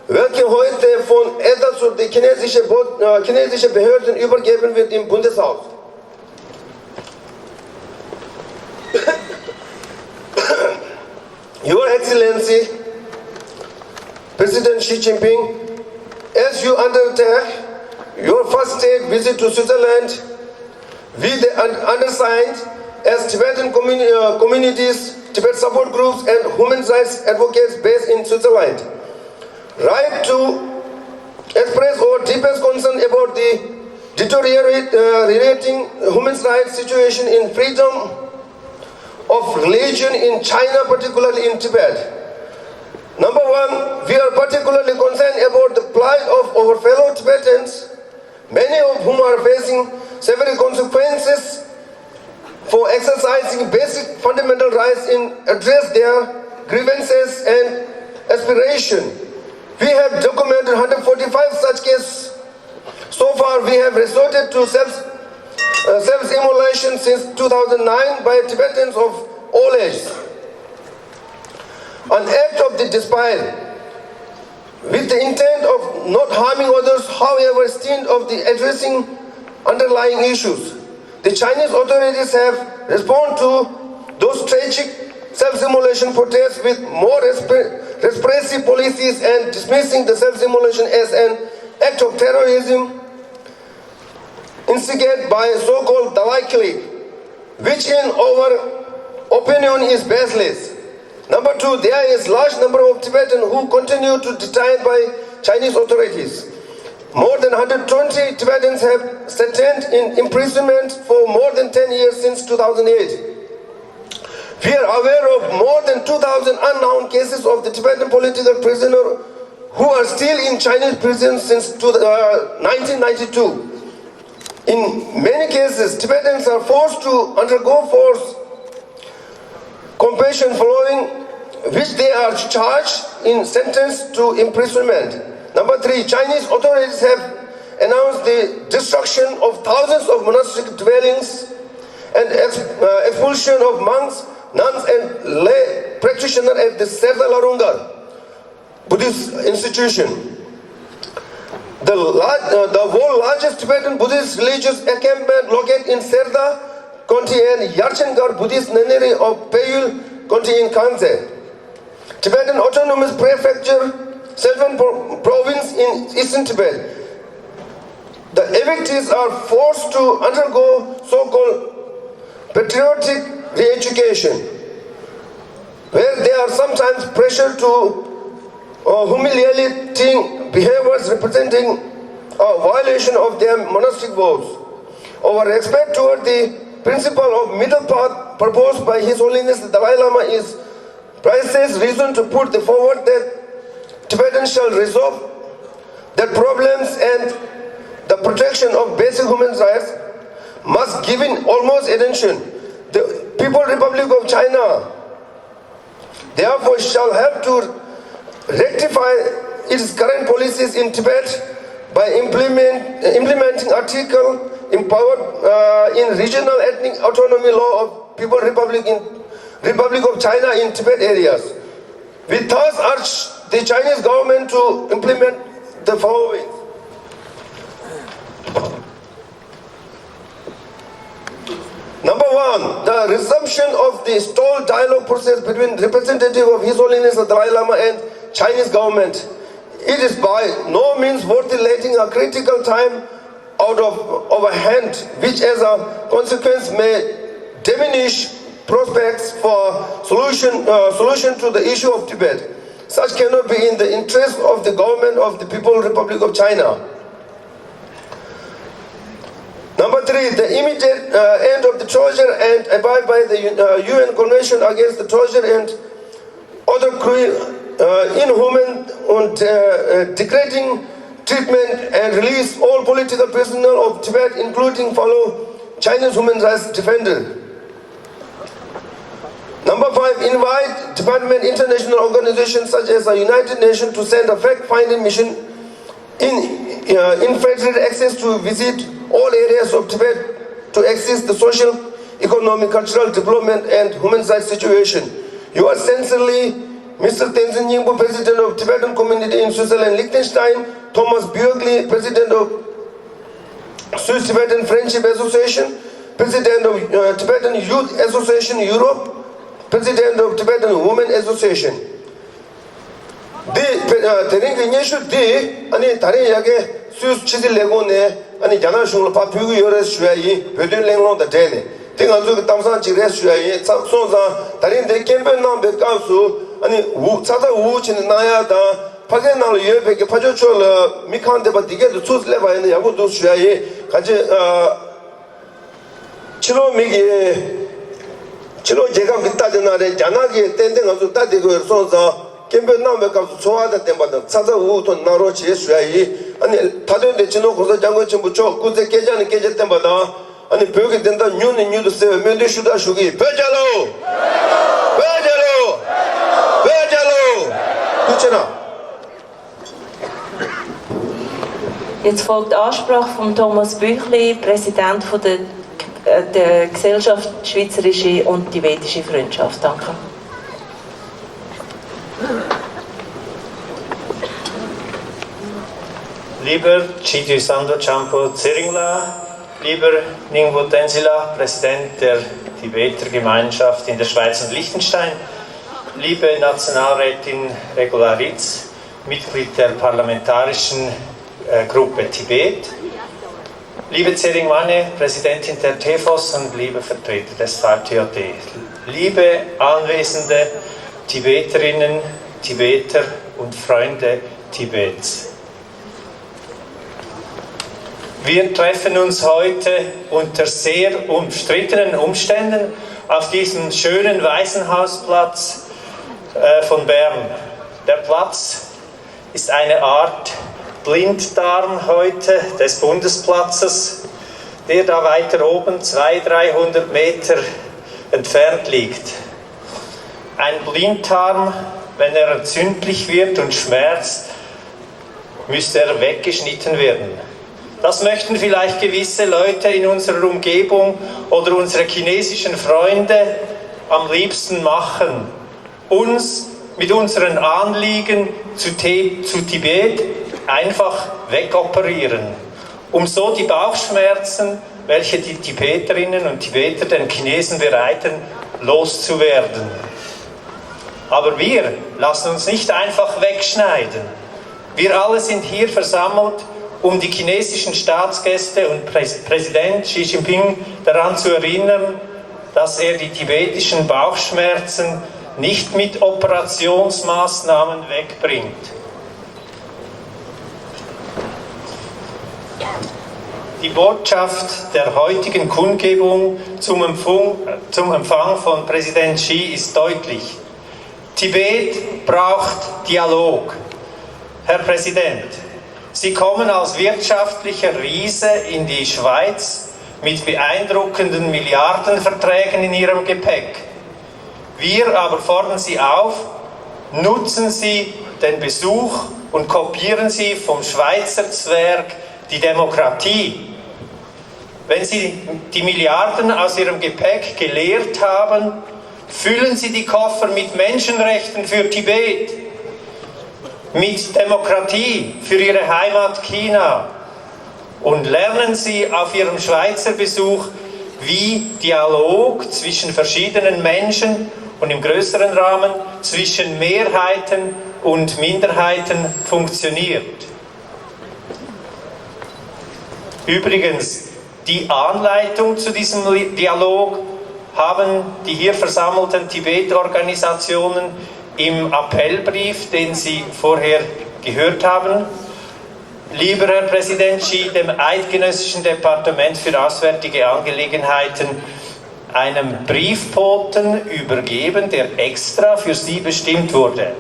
welche heute von EDA zu den chinesischen Bo- äh, chinesischen Behörden übergeben wird im Bundeshaus. Your Excellency, President Xi Jinping, as you undertake your first state visit to Switzerland, we, the un- undersigned, as Tibetan communi- uh, communities, Tibet support groups, and human rights advocates based in Switzerland, right to express our deepest concern about the deteriorating uh, human rights situation in freedom of religion in China, particularly in Tibet. Number one, we are particularly concerned about the plight of our fellow Tibetans, many of whom are facing severe consequences for exercising basic fundamental rights in address their grievances and aspiration. We have documented one hundred forty-five such cases. So far, we have resorted to self, uh, self-immolation since two thousand nine by Tibetans of all ages. An act of the despair, with the intent of not harming others, however, instead of the addressing underlying issues. The Chinese authorities have responded to those tragic self-immolation protests with more respre- repressive policies and dismissing the self-immolation as an act of terrorism instigated by so-called Dalai clique, which in our opinion is baseless. Number two, there is large number of Tibetans who continue to detained by Chinese authorities. More than one hundred twenty Tibetans have sat in imprisonment for more than ten years since two thousand eight. We are aware of more than two thousand unknown cases of the Tibetan political prisoner who are still in Chinese prison since two, uh, nineteen ninety-two. In many cases, Tibetans are forced to undergo forced compassion following which they are charged in sentence to imprisonment. Number three, Chinese authorities have announced the destruction of thousands of monastic dwellings and ex- uh, expulsion of monks, nuns, and lay practitioners at the Serda Larungar Buddhist institution. The, lar- uh, the world largest Tibetan Buddhist religious encampment located in Serda County and Yarchengar Buddhist Nunnery of Peyul County in Kanze. Tibetan Autonomous Prefecture, Selphon Pro- Province in eastern Tibet. The evictees are forced to undergo so-called patriotic re-education, where they are sometimes pressured to uh, humiliating behaviors representing a violation of their monastic vows. Our respect toward the principle of middle path proposed by His Holiness the Dalai Lama is priceless reason to put the forward that Tibetans shall resolve their problems and the protection of basic human rights must given almost attention. The People Republic of China therefore shall have to rectify its current policies in Tibet by implement, implementing article empowered uh, in regional ethnic autonomy law of People Republic in Republic of China in Tibet areas. We thus urge the Chinese government to implement the following. Number one, the resumption of the stalled dialogue process between representative of His Holiness the Dalai Lama and Chinese government. It is by no means worthy letting a critical time out of our hand, which as a consequence may diminish prospects for solution, uh, solution to the issue of Tibet. Such cannot be in the interest of the government of the People Republic of China. Number three, the immediate uh, end of the torture and abide by the uh, U N Convention Against the Torture and Other Cruel, uh, Inhuman and uh, uh, Degrading Treatment and release all political prisoners of Tibet, including fellow Chinese human rights defenders. Number five, invite department international organizations such as the United Nations to send a fact-finding mission in uh, infiltrate access to visit all areas of Tibet to assess the social, economic, cultural, development, and human rights situation. Yours sincerely, Mister Tenzin Nyingpo, President of Tibetan Community in Switzerland, Liechtenstein, Thomas Björkli, President of Swiss Tibetan Friendship Association, President of uh, Tibetan Youth Association Europe, President of Tibetan Women Association. འདི་དེ་རིང་གི་སྙན་ཞུ་འདི་ཨ་ནི་ད་རིང་ཡ་གི་སུད་སི་ཕྱི་སྲིད་ལས་ཁུངས་ནས་ཨ་ནི་རྒྱ་ནག་གཞུང་ལ་ཕར་ཕུལ་གི་ཡོད་རེད་ཞུ་ཡ་ཡིན། བོད་དོན་གླེང་སློང་དང་འབྲེལ་ནས་འདི་ང་ཚོའི་གི་གཏམ་བཟང་ཅིག་རེད་ཞུ་ཡ་ཡིན། ཚ་སོང་ཙང་ད་རིང་འདི་སྐད་འབོད་གནང་པའི་སྐབས་སུ་ཨ་ནི་འུ་ཚ་ཚ་འུ་འུ་བྱས་ནས་གནང་ཡ་དང་། ཕ་གིའི་ནང་ལ་ཡོད་པའི་གི་ཕ་ཇོ་ཆོས་ལ་མི་གང་བསྡད་པ་འདི་གས་དུ་ཚུར་སླེབས་པ་ཡིན་ན་ཡག་པོ་འདུག་ཞུ་ཡ་ཡིན། ག་ཅི་ཨ། ཕྱི་ལོགས་མི་གི་ཕྱི་ལོགས་རྒྱལ་ཁབ་ཀྱི་ལྟ་དེ་ན་རེད། རྒྱ་ནག་གི་ཏན་ཏན་ང་ཚོ་ལྟ་དེ་དགོས་སོང་ཙང་སྐད་འབོད་གནང་བའི་སྐབས་སུ་ཚོར་བ་དང་ལྡན་པ་དང་ཚ་ཚ་འུ་འུ་ཐོག་གནང་རོགས་བྱེད་ཞུ་ཡ་ཡིན། ཨ་ནི་མཐའ་དོན་དེ་སྤྱི་ནོར་གོང་ས་སྐྱབས་མགོན་ཆེན་པོ་མཆོག་སྐུ་ཚེ་བསྐལ་བརྒྱ་ནས་བསྐལ་བརྒྱ་བརྟན་པ་དང་། ཨ་ནི་བོད་ཀྱི་བདེན་མཐའ་མྱུར་ནས་མྱུར་དུ་གསལ་བའི་སྨོན་འདུན་ཞུ་དག་ཞུ་གི་ཡིན། བོད་རྒྱལ་ལོ། བོད་རྒྱལ་ལོ། བོད་རྒྱལ་ལོ། ཐུགས་ཆེ་གནང་། Jetzt folgt Ansprache von Thomas Büchli, Präsident von der, äh, der Gesellschaft Schweizerische und Tibetische Freundschaft. Danke. Lieber Chidu Sando Champo Zeringla, lieber Ningbo Tenzila, Präsident der Tibeter Gemeinschaft in der Schweiz und Liechtenstein, liebe Nationalrätin Regula Ritz, Mitglied der parlamentarischen äh, Gruppe Tibet, liebe Tsering Wanne, Präsidentin der T F O S und liebe Vertreter des V T O T, liebe anwesende Tibeterinnen, Tibeter und Freunde Tibets. Wir treffen uns heute unter sehr umstrittenen Umständen auf diesem schönen Waisenhausplatz äh, von Bern. Der Platz ist eine Art Blinddarm heute des Bundesplatzes, der da weiter oben zwei, dreihundert Meter entfernt liegt. Ein Blinddarm, wenn er entzündlich wird und schmerzt, müsste er weggeschnitten werden. Das möchten vielleicht gewisse Leute in unserer Umgebung oder unsere chinesischen Freunde am liebsten machen. Uns mit unseren Anliegen zu, zu Tibet einfach wegoperieren, um so die Bauchschmerzen welche die Tibeterinnen und Tibeter den Chinesen bereiten, loszuwerden. Aber wir lassen uns nicht einfach wegschneiden. Wir alle sind hier versammelt, um die chinesischen Staatsgäste und Präs- Präsident Xi Jinping daran zu erinnern, dass er die tibetischen Bauchschmerzen nicht mit Operationsmaßnahmen wegbringt. Die Botschaft der heutigen Kundgebung zum Empfang, zum Empfang von Präsident Xi ist deutlich. Tibet braucht Dialog. Herr Präsident, Sie kommen als wirtschaftlicher Riese in die Schweiz mit beeindruckenden Milliardenverträgen in Ihrem Gepäck. Wir aber fordern Sie auf, nutzen Sie den Besuch und kopieren Sie vom Schweizer Zwerg die Demokratie. Wenn Sie die Milliarden aus Ihrem Gepäck geleert haben, füllen Sie die Koffer mit Menschenrechten für Tibet, mit Demokratie für Ihre Heimat China und lernen Sie auf Ihrem Schweizer Besuch, wie Dialog zwischen verschiedenen Menschen und im größeren Rahmen zwischen Mehrheiten und Minderheiten funktioniert. Übrigens, die Anleitung zu diesem Dialog haben die hier versammelten Tibet-Organisationen im Appellbrief, den Sie vorher gehört haben, lieber Herr Präsident Xi, dem Eidgenössischen Departement für Auswärtige Angelegenheiten, einem Briefboten übergeben, der extra für Sie bestimmt wurde.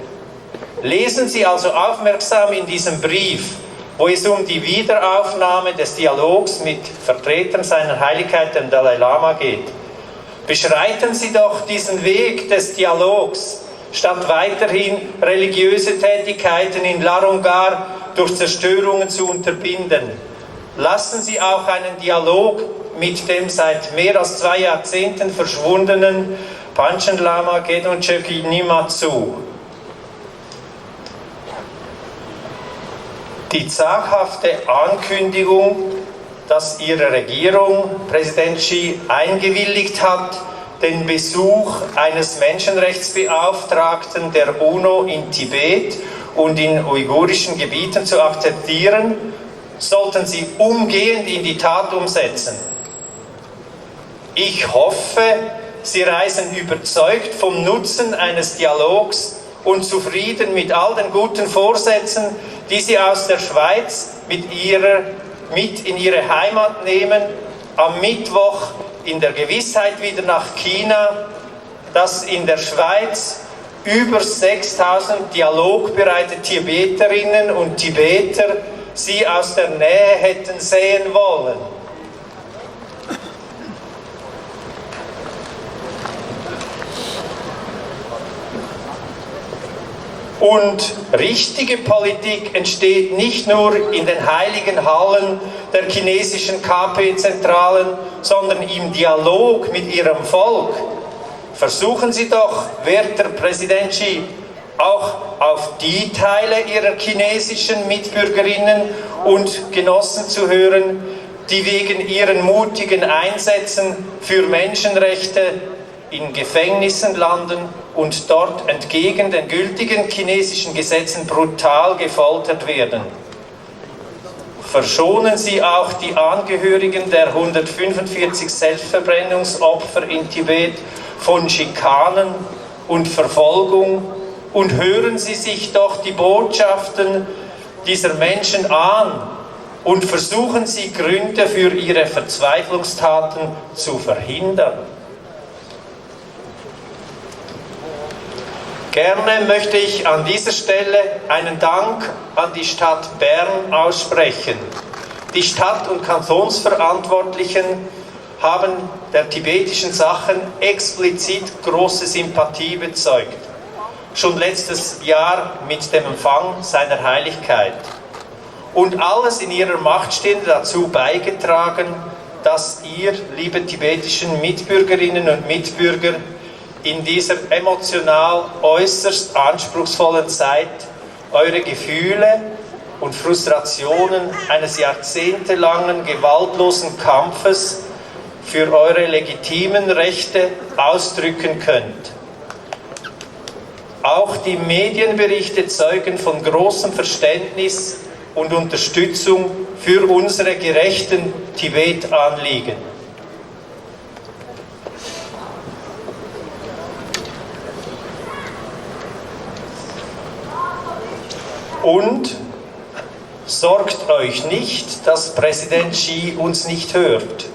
Lesen Sie also aufmerksam in diesem Brief, wo es um die Wiederaufnahme des Dialogs mit Vertretern seiner Heiligkeit, dem Dalai Lama, geht. Beschreiten Sie doch diesen Weg des Dialogs, statt weiterhin religiöse Tätigkeiten in Larungar durch Zerstörungen zu unterbinden. Lassen Sie auch einen Dialog mit dem seit mehr als zwei Jahrzehnten verschwundenen Panchen Lama Gedong Chökyi Nyima zu. Die zaghafte Ankündigung, dass Ihre Regierung, Präsident Xi, eingewilligt hat, den Besuch eines Menschenrechtsbeauftragten der UNO in Tibet und in uigurischen Gebieten zu akzeptieren, sollten Sie umgehend in die Tat umsetzen. Ich hoffe, Sie reisen überzeugt vom Nutzen eines Dialogs und zufrieden mit all den guten Vorsätzen, die Sie aus der Schweiz mit, ihrer, mit in Ihre Heimat nehmen, am Mittwoch in der Gewissheit wieder nach China, dass in der Schweiz über sechstausend dialogbereite Tibeterinnen und Tibeter Sie aus der Nähe hätten sehen wollen. Und richtige Politik entsteht nicht nur in den heiligen Hallen der chinesischen K P-Zentralen, sondern im Dialog mit ihrem Volk. Versuchen Sie doch, werter Präsident Xi, auch auf die Teile Ihrer chinesischen Mitbürgerinnen und Genossen zu hören, die wegen ihren mutigen Einsätzen für Menschenrechte in Gefängnissen landen und dort entgegen den gültigen chinesischen Gesetzen brutal gefoltert werden. Verschonen Sie auch die Angehörigen der hundertfünfundvierzig Selbstverbrennungsopfer in Tibet von Schikanen und Verfolgung und hören Sie sich doch die Botschaften dieser Menschen an und versuchen Sie Gründe für ihre Verzweiflungstaten zu verhindern. Gerne möchte ich an dieser Stelle einen Dank an die Stadt Bern aussprechen. Die Stadt- und Kantonsverantwortlichen haben der tibetischen Sache explizit große Sympathie bezeugt, schon letztes Jahr mit dem Empfang seiner Heiligkeit. Und alles in ihrer Macht Stehende dazu beigetragen, dass ihr, liebe tibetischen Mitbürgerinnen und Mitbürger, in dieser emotional äußerst anspruchsvollen Zeit eure Gefühle und Frustrationen eines jahrzehntelangen gewaltlosen Kampfes für eure legitimen Rechte ausdrücken könnt. Auch die Medienberichte zeugen von großem Verständnis und Unterstützung für unsere gerechten Tibet-Anliegen. Und sorgt euch nicht, dass Präsident Xi uns nicht hört.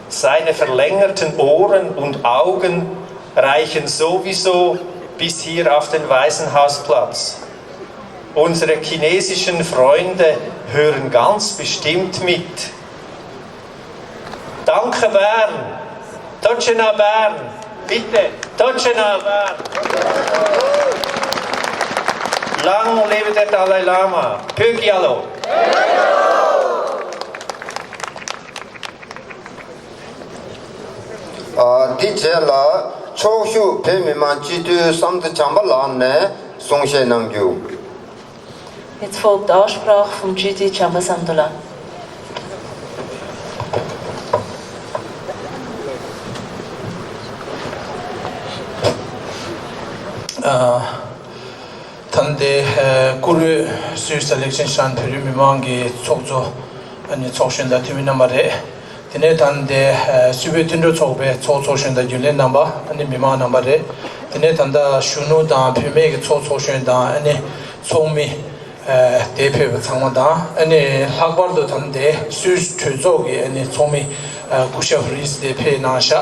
Seine verlängerten Ohren und Augen reichen sowieso bis hier auf den Waisenhausplatz. Unsere chinesischen Freunde hören ganz bestimmt mit. Danke, Bern. Deutsche nach Bern. Bitte. Deutsche nach Bern. Lang lebe der Dalai Lama. Pökialo. ཨ། འདི་རྗེས་ལ་ཕྱོགས་བཞུགས་བོད་མི་མང་སྤྱི་འཐུས་བསམ་གཏན་བྱམས་པ་ལགས་ནས་གསུང་བཤད་གནང་རྒྱུ། Jetzt folgt die Aussprache vom G D Chamba Samdula. ཨ། ད་ལྟའི་ཨ་བཀུར་འོས་སུད་སི་ལེག་ཤིན་ཤན་བོད་རིགས་མི་མང་གི་ཚོགས་གཙོ་ཨ་ནི་ཚོགས་གཞོན་དང་འཐུས་མི་རྣམ་པ་རེད། དེ་ནས་ད་ལྟའི་ཨ་སུད་བོད་མཐུན་གྲོགས་ཚོགས་པའི་ཚོགས་ཚོགས་གཞོན་དང་རྒྱུན་ལས་རྣམ་པ་ཨ་ནི་མི་མང་རྣམ་པ་རེད། དེ་ནས་ད་ལྟ་གཞོན་ནུ་དང་བུད་མེད་ཀྱི་ཚོགས་ཚོགས་གཞོན་དང་ཨ་ནི་ཚོགས་མི་ཨ་དེ་ཕེབས་པ་ཚང་མ་དང་ཨ་ནི་ལྷག་པར་དུ་ད་ལྟའི་སུད་སི་གྲོས་ཚོགས་ཀྱི་ཨ་ནི་ཚོགས་མི་ཨ་སྐུ་ཞབས་རིས་དེ་ཕེབས་གནང་ཤག་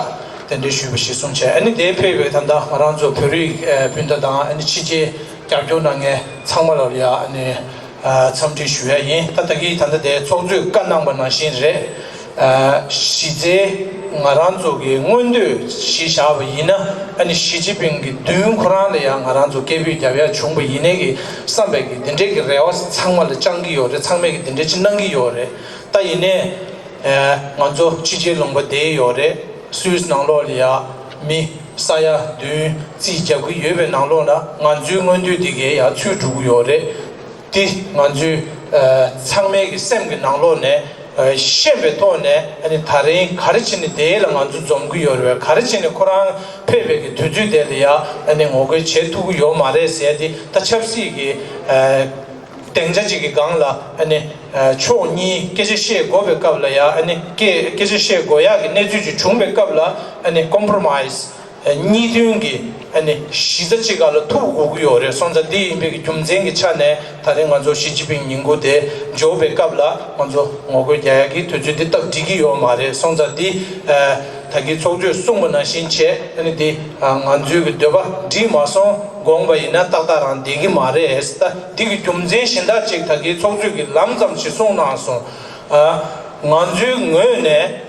དེ་འདྲའི་ཞུས་པ་ཞིག་གསུངས་བྱས། ཨ་ནི་དེ་ཕེབས་པའི་ད་ལྟ་ང་རང་ཚོ་བོད་རིགས་ཨ་སྤུན་ཟླ་དང་ཨ་ནི་ཕྱི་རྒྱལ་རྒྱབ་སྐྱོར་གནང་མཁན་ཚང་མ་ལ་ཡ་ཨ་ནི་ཨ་འཚམས་འདྲི་ཞུ་ཡ་ཡིན། ད་ད་གིན་ད་ལྟ་དེ་ཚོགས་གཙོས་བཀའ་གནང་པ་ནང་བཞིན་རེད། ཨ་གཞི་རྩའི་ང་རང་ཚོ་གི་མངོན་འདོད་གཞི་བཞག་པ་ཡིན་ན་ཨ་ནི་ཞི་ཅིན་ཕིང་གི་མདུན་ཁོ་རང་ལ་ཡང་ང་རང་ཚོ་སྐད་འབོད་རྒྱབ་ཡ་བྱུང་པ་ཡིན་ནའི་གི་བསམ་པའི་གི་དེ་འདྲའི་གི་རེ་བ་ཚང་མ་ལ་བཅང་གི་ཡོད་རེད། ཚང་མས་གི་དེ་འདྲའི་ཅིག་གནང་གི་ཡོད་རེད། ད་ཡིན་ནའི་ཨ་ང་ཚོ་ཕྱི་རྒྱལ་ལུང་པ་བསྡད་ཡོད་རེད། སུད་སི་ནང་ལོགས་ལ་ཡ་མི་ས་ཡ་བདུན་རྩིས་རྒྱག་གི་ཡོད་པའི་ནང་ལོགས་ན་ང་ཚོའི་མངོན་འདོད་འདི་གའི་ཡ་ཚུད་འགྲོ་གི་ཡོད་རེད། འདི་ང་ཚོའི་ཨ་ཚང་མའི་གི་སེམས་ཀྱི་ནང་ལོགས་ནས་ཨ་ཤེས་པའི་ཐོག་ནས་ཨ་ནི་ད་རིང་ག་རེ་བྱས་ནས་དེ་ལ་ང་ཚོ་འཛོམས་ཀྱི་ཡོད་རེད་པས། ག་རེ་བྱས་ནས་ཁོ་རང་ཕེབས་པའི་གི་དུས་ཚོད་དེ་ལ་ཡ་ཨ་ནི་ངོ་རྒོལ་བྱེད་ཐུབ་ཀྱི་ཡོད་མ་རེད་ཟེར་ཏེ། ད་ཆབ་སྲིད་ཀྱི་ཨ་སྡིངས་ཆ་གཅིག་གི་སྒང་ལ་ཨ་ནི་ཨ་ཕྱོགས་གཉིས་སྐད་ཆ་བཤད་དགོས་པའི་སྐབས་ལ་ཡ་ཨ་ནི་སྐད་སྐད་ཆ་བཤད་དགོས་ཡག་གི་གནས་ཚུལ་ཅིག་བྱུང་བའི་སྐབས་ལ་ཨ་ནི་ཀོམ་པོ་རོ་མའིས་གཉིས་མཐུན་གྱི་ཨ་ནི་གཞི་རྩ་གཅིག་སྒང་ལ་ཐུག་དགོས་ཀྱི་ཡོད་རེད། སོང་ཙང་འདི་ཡིན་པའི་གི་རྒྱུ་མཚན་གྱི་ཆ་ནས་ད་རིང་ང་ཚོ་ཞི་ཅིན་ཕིང་ཉིན་གུང་དེ་འབྱོར་བའི་སྐབས་ལ་ང་ཚོ་ངོ་རྒོལ་རྒྱག་ཡག་གི་དུས་ཚོད་འདི་སྟབས་འགྲིག་གི་ཡོད་མ་རེད། སོང་ཙང་འདི་ཨ་ད་གིན་ཚོགས་གཙོས་གསུངས་པ་ནང་བཞིན་བྱས་ཨ་ནི་འདི་ཨ་ང་ཚོའི་གི་འདོད་པ་འགྲིག་མ་སོང་དགོངས་པ་ཡིན་ན་ཏག་ཏག་རང་བསྡད་ཀྱི་མ་རེད། ད་འདི་གི་རྒྱུ་མཚན་གཞན་དག་ཅིག་ད་གིན་ཚོགས་གཙོས་གི་ལམ་ཙམ་ཞིག་གསུངས་གནང་སོང་། ཨ་ང་ཚོའི་ངོས་ནས་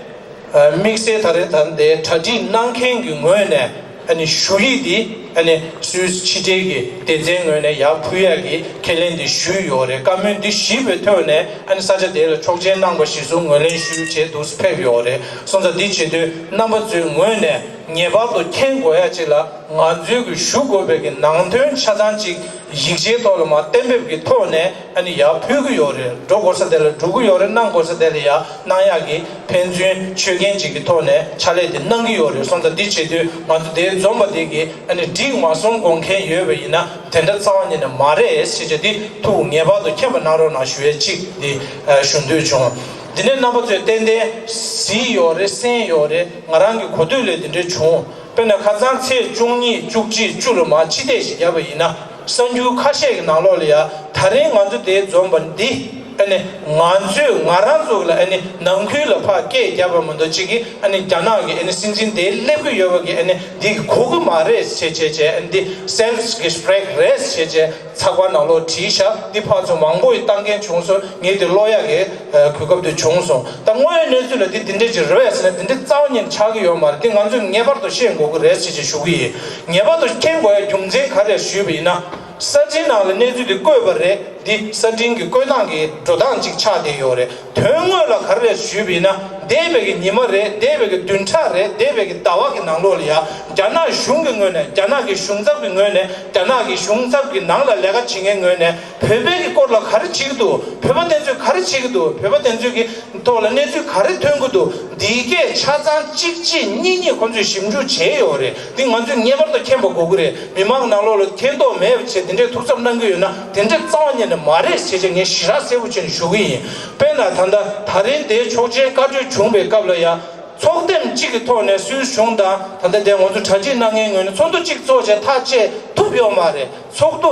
ཨ་དམིགས་བསལ་ད་རེས་ད་ལྟའི་གྲ་སྒྲིག་གནང་མཁན་གྱི་ངོས་ནས་ཨ་ནི་ཞུ་ཡིག་འདི་ཨ་ནི་སུད་སི་ཕྱི་འབྲེལ་གྱི་སྡེ་ཚན་ངོས་ནས་ཡར་ཕུལ་ཡག་གི་ཁས་ལེན་འདི་ཞུས་ཡོད་རེད། བཀའ་མོལ་འདི་ཞུས་པའི་ཐོག་ནས་ཨ་ནི་ས་ཆ་དེ་ལ་ཆོག་མཆན་གནང་པ་གཞིར་བཟུང་ངོས་ལེན་ཞུས་བྱས་འདུག་སེ་ཕེབས་ཡོད་རེད། སོང་ཙང་འདི་བྱེད་དུས་རྣམ་པ་ཚོའི་ངོས་ནས་ངེས་པར་དུ་མཁྱེན་དགོས་ཡག་ཅིག་ལ་ང་ཚོའི་གི་ཞུ་དགོས་པའི་གི་ནང་དོན་ཆ་ཚང་ཅིག་ཡིག་ཆའི་ཐོག་ལ་མར་གཏན་འབེབས་ཀྱི་ཐོག་ནས་ཨ་ནི་ཡར་ཕུལ་གྱི་ཡོད་རེད། འགྲོ་དགོས་ས་དེ་ལ་འགྲོ་གི་ཡོད་རེད། གནང་དགོས་ས་དེ་ལ་ཡར་གནང་ཡག་གི་ཕན་ཚུན་ཆོད་མཁན་ཅིག་གི་ཐོག་ནས་ཕྱག་ལས་དེ་གནང་གི་ཡོད་རེད། སོང་ཙང་འདི་བྱེད་དུས་ང་ཚོ་དེ་འཛོམས་པ་དེ་གི་ཨ་ནི་འགྲིག་མ་སོང་དགོངས་མཁན་ཡོད་པ་ཡིན་ན་དེ་འདྲ་རྩ་བ་ཉིད་ནས་མ་རེད་ཞེས་བྱས་འདི་ཐུགས་ངེས་པར་དུ་མཁྱེན་པ་གནང་རོགས་གནང་ཞུ་ཡས་གཅིག་འདི་ཨ་ཞུ་འདོད་བྱུང་། འདི་ནས་རྣམ་པ་ཚོས་ཏན་ཏན་གཟིགས་ཡོད་རེད། གསན་ཡོད་རེད། ང་རང་གི་གོ་ཐོས་ལས་འདི་འདྲ་བྱུང་། དཔེར་ན་ཁ་སང་ཚེས་བཅུ་གཉིས་བཅུ་གཅིག་བཅུ་ལ་མར་ཕྱི་བལྟས་ཤིག་བརྒྱབ་པ་ཡིན་ན་གསར་འགྱུར་ཁ་ཤས་ཀྱི་ནང་ལོགས་ལ་ཡ་ད་རིང་ང་ཚོ་དེ་འཛོམས་པ་འདི་ཨ་ནི་ང་ཚོས་ང་རང་ཚོ་ལ་ཨ་ནི་ནང་ཁུལ་ལ་ཕར་སྐད་བརྒྱབ་པ་མ་གཏོགས་གཅིག་གིས་ཨ་ནི་རྒྱ་ནག་གི་ཨ་ནི་སྲིད་འཛིན་དེ་སླེབས་ཀྱི་ཡོད་པ་གི་ཨ་ནི་འདི་གི་གོ་གི་མ་རེད་ཞེས་བྱས་བྱས་ཨ་ནི་འདི་སེལ་ཕི་གི་སི་པི་རེག་རེད་ཞེས་བྱས། ཚགས་པར་ནང་ལོགས་བྲིས་ཤག་འདི་ཕར་ཚུར་མང་པོ་ཡིས་བཏང་མཁན་བྱུང་སོང་། ངས་དེ་ཀློག་ཡག་གི་གོ་སྐབས་དེ་བྱུང་སོང་། ད་དངོས་ཡོད་གནས་ཚུལ་ལ་འདི་འདི་འདྲས་ཅིག་རེད་པས་ཟེར་ན་འདི་འདྲས་རྩ་བ་ཉིད་ནས་ཆགས་ཀྱི་ཡོད་མ་རེད། འདི་ང་ཚོས་ངེས་པར་དུ་ཤེས་དགོས་ཀྱི་རེད་ཟེར་ཅིག་ཞུ་གི་ཡིན། ངེས་པར་དུ་མཁྱེན་དགོས་ཡ་རྒྱུ་མཚན་ག་རེ་ཞུས་པ་ཡིན་ན། གསར་བརྗེའི་ནང་ལ་གནས་ཚུལ་འདི་བཀོད་པ་རེད། འདི་གསར་འཕྲིན་གྱི་བཀོད་སྟངས་ཀྱི་འགྲོ་སྟངས་ཅིག་ཆགས་བསྡད་ཡོད་རེད། དོན་དངོས་ལ་ག་རེ་རེད་ཞུས་པ་ཡིན་ན། འདས་པའི་གི་ཉི་མ་རེད། འདས་པའི་གི་བདུན་ཕྲག་རེད། འདས་པའི་གི་ཟླ་བ་གི་ནང་ལོགས་ལ་ཡ། རྒྱ་ནག་གཞུང་གི་ངོས་ནས། རྒྱ་ནག་གི་གཞུང་ཚབ་ཀྱི་ངོས་ནས། རྒྱ་ནག་གི་གཞུང་ཚབ་ཀྱི་ནང་ལ་ལས་ཀ་བྱེད་མཁན་ངོས་ནས། བོད་པའི་གི་སྐོར་ལ་ག་རེ་བྱེད་ཀྱི་འདུག་བོད་པ་དེ་ཚོས་ག་རེ་བྱེད་ཀྱི་འདུག་བོད་པ་དེ་ཚོའི་གི་ཐོག་ལ་གནས་ཚུལ་ག་རེ་ཐོན་གྱི་འདུག་འདི་གས་ཆ་ཚང་གཅིག་གཅིག་གཉིས་གཉིས་ཁོང་ཚོས་ཞིབ་འཇུག་བྱས་ཡོད་རེད། འདི་ང་ཚོས་ངེས་པར་དུ་མཁྱེན་པ་དགོས་ཀྱི་རེད། མི་མང་ནང་ལོགས་ལ་མཁྱེན་རྟོགས་མེད་པ་བྱས། དེ་འདྲའི་ཐུགས་འཚབ་གནང་གི་ཡོད་ན། དེ་འདྲ་རྩ་བ་ཉིད་ནས་མ་རེད་ཟེར་བྱས་ངས་ཞེ་དྲག་གསལ་པོ་བྱས་ནས་ཞུ་གི་ཡིན། དཔེར་ན་ད་ལྟ་དེ་རིང་དེའི་ཆོག་མཆན་བཀའ་འཁྲོལ་བྱུང་བའི་སྐབས་ལ་ཡ། ཚོགས་ཐེངས་གཅིག་གི་ཐོག་ནས་སུད་སི་གཞུང་དང་། ད་ལྟ་དེ་ང་ཚོ་གྲ་སྒྲིག་གནང་མཁན་ངོས་ནས་ཚོགས་འདུ་གཅིག་ཚོགས་བྱས་ཐག་བཅད་ཐུབ་ཡོད་མ་རེད། ཚོགས་འདུ་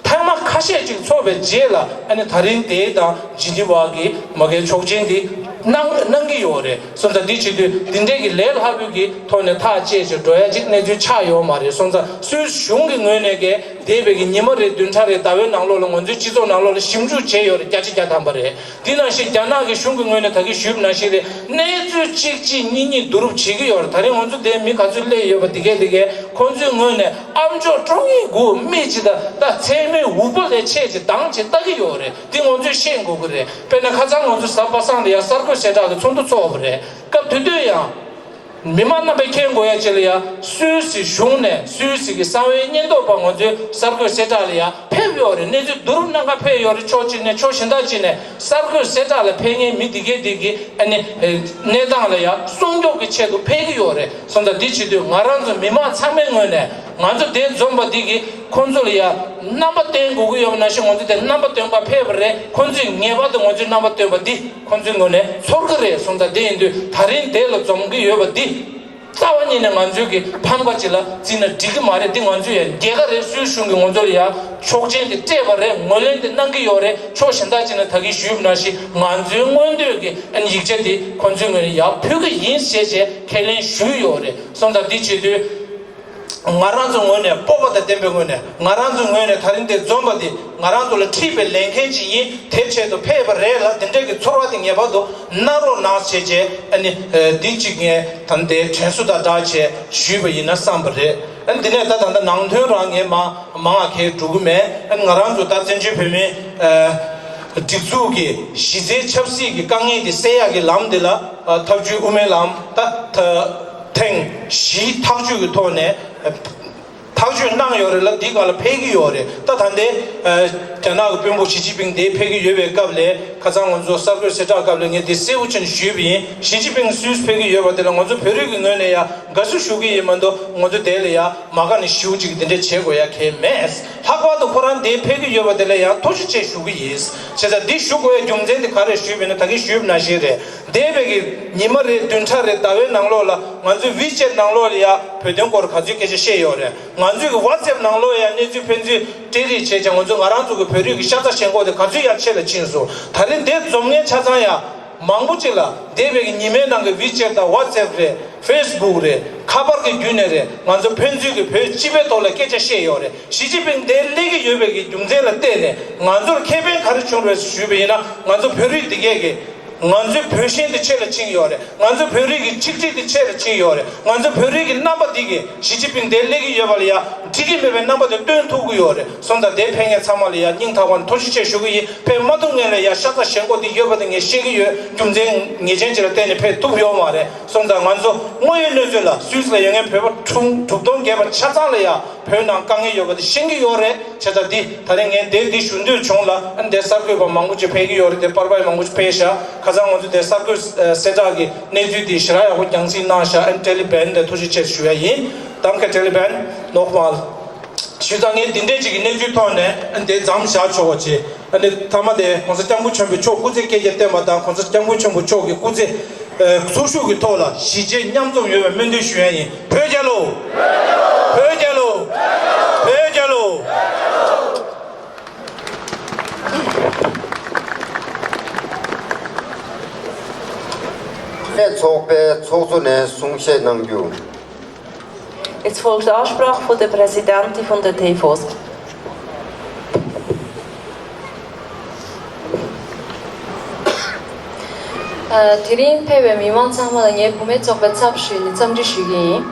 ཐེངས་མ་ཁ་ཤས་ཅིག་ཚོགས་པའི་རྗེས་ལ། ཨ་ནི་དེ་རིང་དེ་དང་ཇི་ནི་ཝ་གི་མ་གའི་ཆོག་མཆན་འདི་གནང་གནང་གི་ཡོད་རེད། སོང་ཙང་འདི་བྱེད་དུས་འདི་འདྲའི་གི་ལས་སླ་པོའི་གི་ཐོག་ནས་ཐག་བཅད་བྱས་འགྲོ་ཡ་ཅིག་གནས་ཚུལ་ཆགས་ཡོད་མ་རེད། སོང་ཙང་སུད་སི་གཞུང་གི་ངོས་ནས་གི་འདས་པའི་གི་ཉི་མ་རེད། བདུན་ཕྲག་རེད། ཟླ་བའི་ནང་ལོགས་ལ་ང་ཚོའི་སྤྱི་ཚོགས་ནང་ལོགས་ལ་ཞིབ་འཇུག་བྱས་ཡོད་རེད། བརྒྱ་ཆ་བརྒྱ་ཐམ་པ་རེད། དེ་ནང་བཞིན་རྒྱ་ནག་གི་གཞུང་གི་ངོས་ནས་ད་གིན་ཞུས་པ་ནང་བཞིན་རེད། གནས་ཚུལ་གཅིག་གཅིག་གཉིས་གཉིས་བསྡུ་རུབ་བྱེད་ཀྱི་ཡོད་རེད། ད་རིང་ང་ཚོ་འདིར་མི་ག་ཚོད་སླེབས་ཡོད་པ། དེ་གས་དེ་གས་ཁོང་ཚོའི་ངོས་ནས་ཨ་མཆོག་ཀྲོང་ཡི་གུ་མི་གཅིག་དང་། ད་མཚན་མོའི་འུག་པ་ལས་ཆེ་ཅིག་འདང་ཅིག་ལྟ་གི་ཡོད་རེད། འདི་ང་ཚོས་ཤེས་དགོས་ཀྱི་རེད། དཔེར་ན་ཁ་སང་ང་ཚོ་གཟའ་པ་སངས་ལ་ཡ་གསར་འགོད་གསལ་བསྒྲགས་ཀྱི་ཚོགས་འདུ་ཚོགས་པ་རེད། སྐབས་དེ་དུས་ཡང་། མི་མང་རྣམ་པས་མཁྱེན་དགོས་ཡ་ཅིག་ལ་ཡ། སུད་སི་གཞུང་ནས། སུད་སི་གི་གསང་བའི་ཉེན་རྟོག་པ་ང་ཚོའི་གསར་འགོད་གསལ་བསྒྲགས་ལ་ཡ་ཕེབས་ཡོད་རེད། གནས་ཚུལ་བསྡུ་རུབ་གནང་ག་ཕེབས་ཡོད་རེད། ཕྱོགས་གཅིག་ནས། ཕྱོགས་གཞན་དག་ཅིག་ནས་གསར་འགོད་གསལ་བསྒྲགས་ལ་ཕེབས་མཁན་མི་འདི་གས་འདི་གི་ཨ་ནི་གནས་སྟངས་ལ་ཡ་སྲུང་སྐྱོབ་ཀྱི་ཆེད་དུ་ཕེབས་ཀྱི་ཡོད་རེད། སོང་ཙང་འདི་བྱེད་དུས་ང་རང་ཚོ་མི་མང་ཚང་མའི་ངོས་ནས། ང་ཚོ་དེ་འཛོམས་པ་འདི་གིས་ཁོང་ཚོ་ལ་ཡ་རྣམ་པ་བསྟན་དགོས་ཀྱི་ཡོད་པ་ནང་བཞིན་ང་ཚོ་དེ་རྣམ་པ་སྟོན་ག་ཕེབས་པ་རེད། ཁོང་ཚོས་ངེས་པར་དུ་ང་ཚོའི་རྣམ་པ་སྟོན་པ་འདི་ཁོང་ཚོའི་ངོས་ནས་ཚོར་གི་རེད། སོང་ཙང་དེ་ཡིན་དུས་དེ་རིང་དེ་ལ་འཛོམས་ཀྱི་ཡོད་པ་འདི་རྩ་བ་ཉིད་ནས་ང་ཚོའི་གི་ཕམ་ཁ་ཅིག་ལ་བརྩིས་ན་འགྲིག་གི་མ་རེད། འདི་ང་ཚོས་ཡ་རྒྱལ་ཁ་རེད། སུད་སི་གཞུང་གིས་ང་ཚོ་ལ་ཡ་ཆོག་མཆན་དེ་སྤྲད་པ་རེད། ངོས་ལེན་དེ་གནང་གི་ཡོད་རེད། ཕྱོགས་གཞན་དག་ཅིག་ནས་ད་གིན་ཞུས་པ་ནང་བཞིན་ང་ཚོའི་མངོན་འདོད་ཀྱི་ཨ་ནི་ཡིག་ཆ་དེ་ཁོང་ཚོའི་ངོས་ནས་ཡར་ཕུལ་གི་ཡིན་ཞེས་བྱས་ཁས་ལེན་ཞུས་ཡོད་རེད། སོང་ཙང་འདི་བྱེད་དུས། ང་རང་ཚོ་ངོས་ནས། སྤོབས་པ་དང་ལྡན་པའི་ངོས་ནས། ང་རང་ཚོ་ངོས་ནས་དེ་རིང་འདིར་འཛོམས་པ་འདི་ང་རང་ཚོ་ལ་འཁྲིད་པའི་ལས་འགན་ཅིག་ཡིན། དེ་ཆེད་དུ་ཕེབས་པ་རེད་ལ། འདི་འདྲའི་གི་ཚོར་བ་དེ་ངེས་པར་དུ་གནང་རོགས་གནང་ཞེས་བྱས། ཨ་ནི་འདི་གཅིག་ངས་ད་ལྟའི་དྲན་གསོ་དང་སྦྲགས་བྱས་ཞུས་པ་ཡིན་ན་བསམ་པ་རེད། ཨ་ནི་འདི་ནས་ད་ད་ལྟ་ནང་དོན་རང་ངས་མང་མང་ང་གས་འགྲོ་གི་མེད། ཨ་ནི་ང་རང་ཚོ་ད་བཙན་བྱོལ་བོད་མིའི་སྒྲིག་འཛུགས་ཀྱི་གཞི་རྩའི་ཆབ་སྲིད་ཀྱི་དཀའ་ངལ་དེ་སེལ་ཡག་གི་ལམ་དེ་ལ། ཐབས་ཇུས་དབུ་མའི་ལམ་ད་ཐེངས་བཞིའི་ཐག་གཅོད་ཀྱི་ཐོག་ནས་ཐག་གཅོད་གནང་ཡོད་རེད་ལ། འདིའི་སྒང་ལ་ཕེབས་ཀྱི་ཡོད་རེད། ད་ད་ལྟའི་རྒྱ་ནག་གི་དཔོན་པོ་ཞི་ཅིན་ཕིང་དེ་ཕེབས་ཀྱི་ཡོད་པའི་སྐབས་ལ། ཁ་སང་ང་ཚོ་གསར་འགོད་གསལ་བསྒྲགས་སྐབས་ལ་ངས་འདི་གསལ་པོ་བྱས་ནས་ཞུས་པ་ཡིན། ཞི་ཅིན་ཕིང་སུད་སི་ཕེབས་ཀྱི་ཡོད་པ་དེ་ལ་ང་ཚོ་བོད་རིགས་ཀྱི་ངོས་ནས་ཡ་དགའ་བསུ་ཞུ་གི་ཡིན་མ་གཏོགས། ང་ཚོ་དེ་ལ་ཡ་མ་དགའ་ནས་ཞེ་པོ་ཅིག་འདི་འདྲ་བྱེད་དགོས་ཡ་གང་ཡང་མེད། ལྷག་པར་དུ་ཁོ་རང་འདིར་ཕེབས་ཀྱི་ཡོད་པ་དེ་ལ་ཡང་ཐུགས་རྗེ་ཆེ་ཞུ་གི་ཡིན། བྱས་ཙང་འདི་ཞུ་དགོས་ཡ་རྒྱུ་མཚན་དེ་ག་རེ་ཞུས་པ་ཡིན་ན། ད་གིན་ཞུས་པ་ནང་བཞིན་རེད། འདས་པའི་གི་ཉི་མ་རེད། བདུན་ཕྲག་རེད། ཟླ་བའི་ནང་ལོགས་ལ་ང་ཚོའི་ཝི་ཅེཊ་ནང་ལོགས་ལ་ཡ་བོད་དོན་སྐོར་ག་ཚོད་སྐད་ཆ་བཤད་ཡོད་རེད། ང་ཚོའི་གི་ཝ་ཊི་སེབ་ནང་ལོགས་ཡ་གནས་ཚུལ་ཕན་ཚུན་སྤྲད་རེས་བྱས་བྱས། ང་ཚོ་ང་རང་ཚོ་གི་བོད་རིགས་ཀྱི་ཤ་ཚ་ཞེན་ཁོག་དེ་ག་ཚོད་ཡར་ཆེ་ལ་ཕྱིན་སོང་། ད་རེས་འདིར་འཛོམས་མཁན་ཆ་ཚང་ཡ་མང་པོ་ཅིག་ལ་འདས་པའི་གི་ཉི་མའི་ནང་གི་ཝི་ཅེཊ་དང་ཝ་ཊི་སེབ་རེད། ཕེ་སི་བུག་རེད། ཁ་པར་གྱི་བརྒྱུད་ནས་རེད། ང་ཚོ་ཕན་ཚུན་གྱི་བོད་སྤྱི་པའི་ཐོག་ལ་སྐད་ཆ་བཤད་ཡོད་རེད། ཞི་ཅིན་ཕིང་འདིར་སླེབས་ཀྱི་ཡོད་པའི་གི་རྒྱུ་མཚན་ལ་བརྟེན་ནས་ང་ཚོར་ཁེ་ཕན་ག་རེ་བྱུང་རེད་ཞུས་པ་ཡིན་ན། ང་ཚོ་བོད་རིགས་འདི་གས་ཀྱི་ང་ཚོའི་བོད་ཞེན་དེ་ཆེ་ལ་ཕྱིན་ཡོད་རེད། ང་ཚོའི་བོད་རིགས་ཀྱི་ཆིག་སྒྲིལ་དེ་ཆེ་ལ་ཕྱིན་ཡོད་རེད། ང་ཚོའི་བོད་རིགས་ཀྱི་རྣམ་པ་འདི་གས་ཞི་ཅིན་ཕིང་འདིར་སླེབས་ཀྱི་ཡོད་པ་ལ་ཡ་འགྲིག་གི་མེད་པའི་རྣམ་པ་དེ་སྟོན་ཐུབ་ཀྱི་ཡོད་རེད། སོང་ཙང་འདིར་ཕེབས་མཁན་ཚང་མ་ལ་ཡ་སྙིང་ཐག་པ་ནས་ཐུགས་རྗེ་ཆེ་ཞུ་གི་ཡིན། ཕེབས་མ་ཐུབ་མཁན་ལ་ཡ་ཤ་ཚ་ཞེན་ཁོག་འདི་ཡོད་པ་དེ་ངས་ཤེས་ཀྱི་ཡོད། རྒྱུ་མཚན་ངེས་ཅན་ཅིག་ལ་བརྟེན་ནས་ཕེབས་ཐུབ་ཡོད་མ་རེད། སོང་ཙང་ང་ཚོ་དངོས་ཡོད་གནས་ཚུལ་ལ་སུད་སི་ལ་ཡོད་མཁན་བོད་པ་ཁྲུང་དྲུག་སྟོང་བརྒལ་བ་ཆ་ཚང་ལ་ཡ་བོད་ནང་དཀའ་ངལ་ཡོད་པ་དེ་ཤེས་ཀྱི་ཡོད་རེད། བྱས་ཙང་འདི་ད་རེས་ངས་འདིར་འདི་ཞུ་འདོད་བྱུང་ལ། ཨ་ནི་འདིར་གསར་འགོད་པ་མང་པོ་ཅིག་ཕེབས་ཀྱི་ཡོད་རེད། འདིར་པར་པ་ཡང་མང་པོ་ཅིག་ཕེབས་ཤག་ཁ་སང་ང་ཚོ་འདིར་གསར་འགོད་གསལ་བསྒྲགས་ཀྱི་གནས་ཚུལ་འདི་ཞེ་དྲག་ཡག་པོ་རྒྱང་སྲིང་གནང་ཤག་ཨ་ནི་ཀྲེ་ལི་བན་ལ་ཐུགས་རྗེ་ཆེ་ཞུ་ཡ་ཡིན། Danke, Jalil Ben, nochmal. བྱས་ཙང་ངས་འདི་འདྲའི་ཅིག་གི་གནས་ཚུལ་ཐོག་ནས་ཨ་ནི་འདིར་མཚམས་བཞག་ཆོག་པ་བྱས། ཨ་ནི་མཐའ་མ་དེ་༸གོང་ས་༸སྐྱབས་མགོན་ཆེན་པོ་མཆོག་སྐུ་ཚེ་བསྐལ་བརྒྱར་བརྟན་པ་དང་༸གོང་ས་༸སྐྱབས་མགོན་ཆེན་པོ་མཆོག་གི་སྐུ་ཚེ་ཚོགས་ཞུགས་ཀྱི་ཐོག་ལ་གཞིས་བྱེས་མཉམ་འཛོམས་ཡོང་བའི་སྨོན་འདུན་ཞུ་ཡ་ཡིན། བོད་རྒྱལ་ལོ། བོད་རྒྱལ་ལོ། བོད་རྒྱལ་ལོ། ཚོགས་པའི་ཚོགས་གཙོ་ནས་གསུང་བཤད་གནང་རྒྱུ། Jetzt folgt die Ansprache von der Präsidentin von der T-FOS. ཨ། དེ་རིང་ཕེབས་པའི་མི་མང་ཚང་མ་ལ་ངས་བུད་མེད་ཚོགས་པའི་ཚབ་ཞུས་ནས་འཚམས་འདྲི་ཞུ་གི་ཡིན།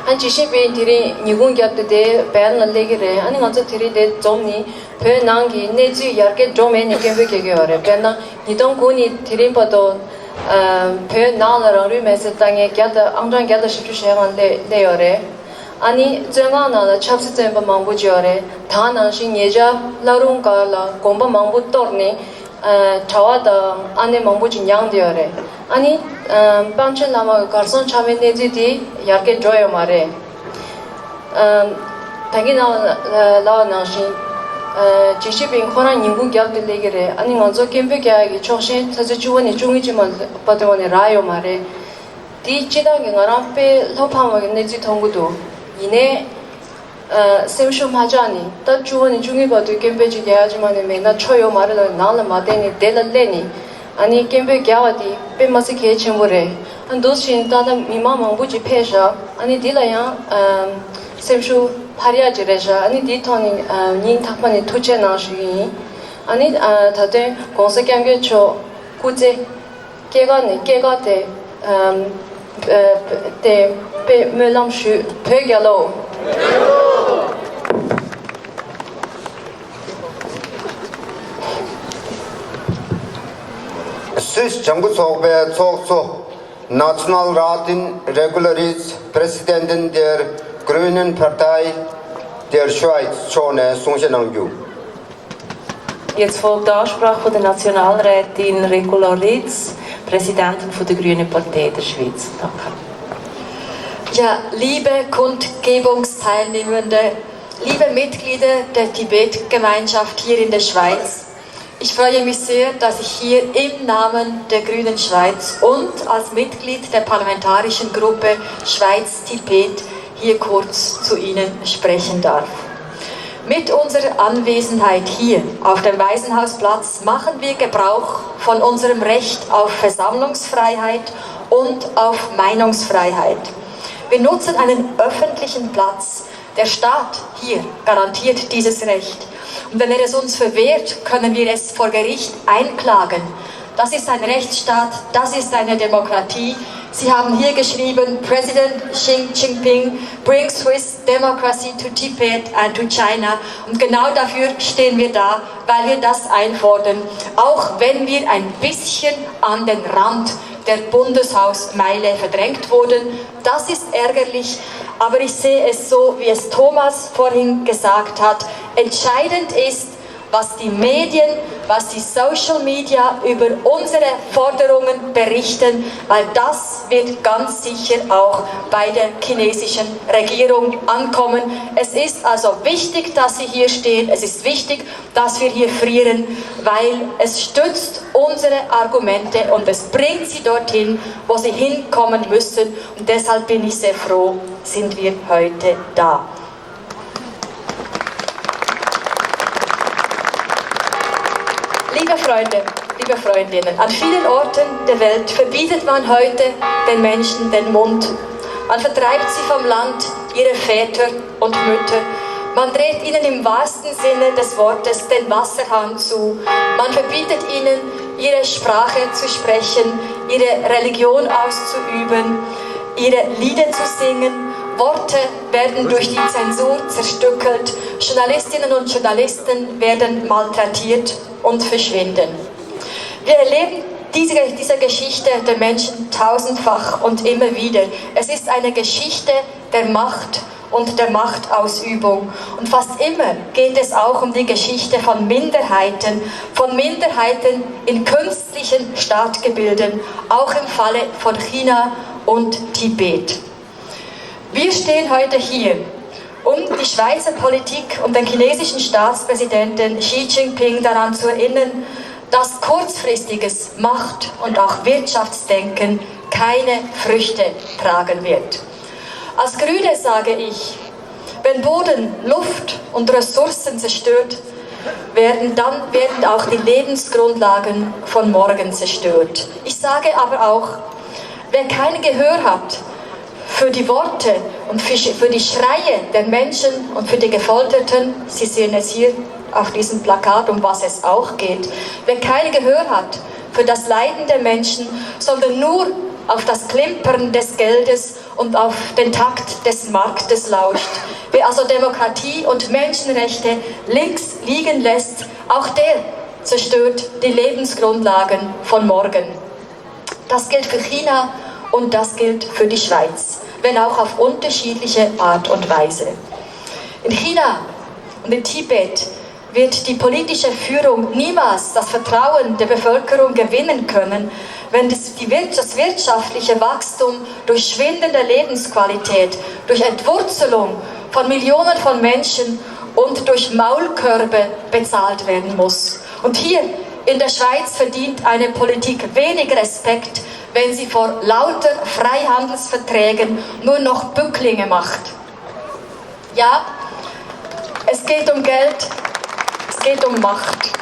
ཨ་ཇི་ཤིན་ཕིང་དེ་རིང་ཉིན་གུང་རྒྱབ་སྟེ་དེ་བན་ལ་སླེབས་ཀྱི་རེད། ཨ་ནི་ང་ཚོ་དེ་རིང་དེ་འཛོམས་ནས་བོད་ནང་གི་གནས་ཚུལ་ཡར་རྒྱས་འགྲོ་མེད་ནས་སྐད་འབོད་རྒྱག་གི་ཡོད་རེད། དཔེར་ན་ཉིས་སྟོང་དགུ་ནས་དེ་རིང་བར་དུ་ཨ་བོད་ནང་ལ་རང་ལུས་མེར་སྲེག་བཏང་མཁན་བརྒྱ་དང་ཨང་གྲངས་བརྒྱ་དང་བཞི་བཅུ་ཞེ་ལྔ་སླེབས་སླེབས་ཡོད་རེད། ཨ་ནི་བཙོན་ཁང་ནང་ལ་ཆབ་སྲིད་བཙོན་པ་མང་པོ་ཅིག་ཡོད་རེད། ད་ག་ནང་བཞིན་ཉེ་ཆར་བླ་རུང་སྒར་ལ་དགོན་པ་མང་པོ་གཏོར་ནས་ཨ་གྲྭ་པ་དང་ཨ་ནེ་མང་པོ་ཅིག་མྱངས་བསྡད་ཡོད་རེད། ཨ་ནི་ཨ་པཎ་ཆེན་བླ་མ་གི་གར་སོང་ཆགས་པའི་གནས་ཚུལ་དེ་ཡར་རྒྱས་འགྲོ་ཡོད་མ་རེད། ཨ་ད་གིན་ནང་ལ་ལབ་པ་ནང་བཞིན་ཨ་ཇི་ཤིན་ཕིང་ཁོ་རང་ཉིན་གུང་རྒྱབ་སྟེ་སླེབས་ཀྱི་རེད། ཨ་ནི་ང་ཚོ་སྐད་འབོད་རྒྱག་ཡག་གི་ཕྱོགས་ཞེན་ཚེས་བཅུ་པ་ནས་བཅུ་གཉིས་ཅིག་མ་བར་དུ་ནས་རག་ཡོད་མ་རེད། དེ་སྤྱིར་བཏང་གི་ང་རང་དཔེ་བློ་ཕམ་པའི་གནས་ཚུལ་མཐོང་གི་འདུག་ཡིན་ནའི་ཨ་སེམས་ཤུགས་མ་ཆག་ནས་ད་བཅུ་པ་ནས་བཅུ་གཉིས་བར་དུ་སྐད་འབོད་ཅིག་རྒྱག་ཡག་ཅིག་མ་ནས་མེད་ན་ཆོ་ཡོད་མ་རེད་ལབ། ནང་ལ་མ་བསྡད་ནས་དེ་ལ་སླེབས་ནས་ཨ་ནི་སྐད་འབོད་རྒྱག་པ་དེ་དཔེ་མི་སྲིད་གལ་ཆེན་པོ་རེད། ཨ་འདུག་བཞིན་ད་ལྟ་མི་མང་མང་པོ་ཅིག་ཕེབས་བཞག་ཨ་ནི་འདི་ལ་ཡང་ཨ་སེམས་ཤུགས་འཕར་ཡག་ཅིག་རེད་ཤག་ཨ་ནི་འདིའི་ཐོག་ནས་ཨ་སྙིང་ཐག་པ་ནས་ཐུགས་རྗེ་གནང་ཞུ་གི་ཡིན། ཨ་ནི་ཨ་ད་དུང་༸གོང་ས་༸སྐྱབས་མགོན་མཆོག་སྐུ་ཚེ་སྐྱེས་སྐར་ནས་སྐྱེས་སྐར་དེ་ཨམ་ཨ་དེ་དཔེ་སྨོན་ལམ་ཞུ། བོད་རྒྱལ་ལོ། སུད་སི་ལྗང་ཁུ་ཚོགས་པའི་ཚོགས་གཙོ་Nationalratin Regularitz Präsidentin der Grünen Partei der Schweiz མཆོག་ནས་གསུང་བཤད་གནང་རྒྱུ། Jetzt folgt die Aussprache von der Nationalrätin Regularitz, Präsidentin von der Grünen Partei der Schweiz. Danke. Ja, liebe Kundgebungsteilnehmende, liebe Mitglieder der Tibet-Gemeinschaft hier in der Schweiz, ich freue mich sehr, dass ich hier im Namen der Grünen Schweiz und als Mitglied der parlamentarischen Gruppe Schweiz-Tibet hier kurz zu Ihnen sprechen darf. Mit unserer Anwesenheit hier auf dem Waisenhausplatz machen wir Gebrauch von unserem Recht auf Versammlungsfreiheit und auf Meinungsfreiheit. Wir nutzen einen öffentlichen Platz. Der Staat hier garantiert dieses Recht. Und wenn er es uns verwehrt, können wir es vor Gericht einklagen. Das ist ein Rechtsstaat, das ist eine Demokratie. Sie haben hier geschrieben, President Xi Jinping brings Swiss democracy to Tibet and to China. Und genau dafür stehen wir da, weil wir das einfordern, auch wenn wir ein bisschen an den Rand der Bundeshausmeile verdrängt wurden. Das ist ärgerlich, aber ich sehe es so, wie es Thomas vorhin gesagt hat. Entscheidend ist, was die Medien, was die Social Media über unsere Forderungen berichten, weil das wird ganz sicher auch bei der chinesischen Regierung ankommen. Es ist also wichtig, dass Sie hier stehen. Es ist wichtig, dass wir hier frieren, weil es stützt unsere Argumente und es bringt sie dorthin, wo sie hinkommen müssen. Und deshalb bin ich sehr froh, sind wir heute da. Liebe Freunde, liebe Freundinnen, an vielen Orten der Welt verbietet man heute den Menschen den Mund. Man vertreibt sie vom Land, ihre Väter und Mütter. Man dreht ihnen im wahrsten Sinne des Wortes den Wasserhahn zu. Man verbietet ihnen, ihre Sprache zu sprechen, ihre Religion auszuüben, ihre Lieder zu singen. Worte werden durch die Zensur zerstückelt. Journalistinnen und Journalisten werden malträtiert und verschwinden. Wir erleben diese, diese Geschichte der Menschen tausendfach und immer wieder. Es ist eine Geschichte der Macht und der Machtausübung. Und fast immer geht es auch um die Geschichte von Minderheiten, von Minderheiten in künstlichen Staatgebilden, auch im Falle von China und Tibet. Wir stehen heute hier, um die Schweizer Politik und den chinesischen Staatspräsidenten Xi Jinping daran zu erinnern, dass kurzfristiges Macht- und auch Wirtschaftsdenken keine Früchte tragen wird. Als Grüne sage ich, wenn Boden, Luft und Ressourcen zerstört werden, dann werden auch die Lebensgrundlagen von morgen zerstört. Ich sage aber auch, wer kein Gehör hat für die Worte und für, für die Schreie der Menschen und für die Gefolterten, Sie sehen es hier auf diesem Plakat, um was es auch geht, wer kein Gehör hat für das Leiden der Menschen, sondern nur auf das Klimpern des Geldes und auf den Takt des Marktes lauscht. Wer also Demokratie und Menschenrechte links liegen lässt, auch der zerstört die Lebensgrundlagen von morgen. Das gilt für China und das gilt für die Schweiz, wenn auch auf unterschiedliche Art und Weise. In China und in Tibet wird die politische Führung niemals das Vertrauen der Bevölkerung gewinnen können, wenn das, die Wir-, das wirtschaftliche Wachstum durch schwindende Lebensqualität, durch Entwurzelung von Millionen von Menschen und durch Maulkörbe bezahlt werden muss. Und hier in der Schweiz verdient eine Politik wenig Respekt, wenn sie vor lauter Freihandelsverträgen nur noch Bücklinge macht. Ja, es geht um Geld, es geht um Macht.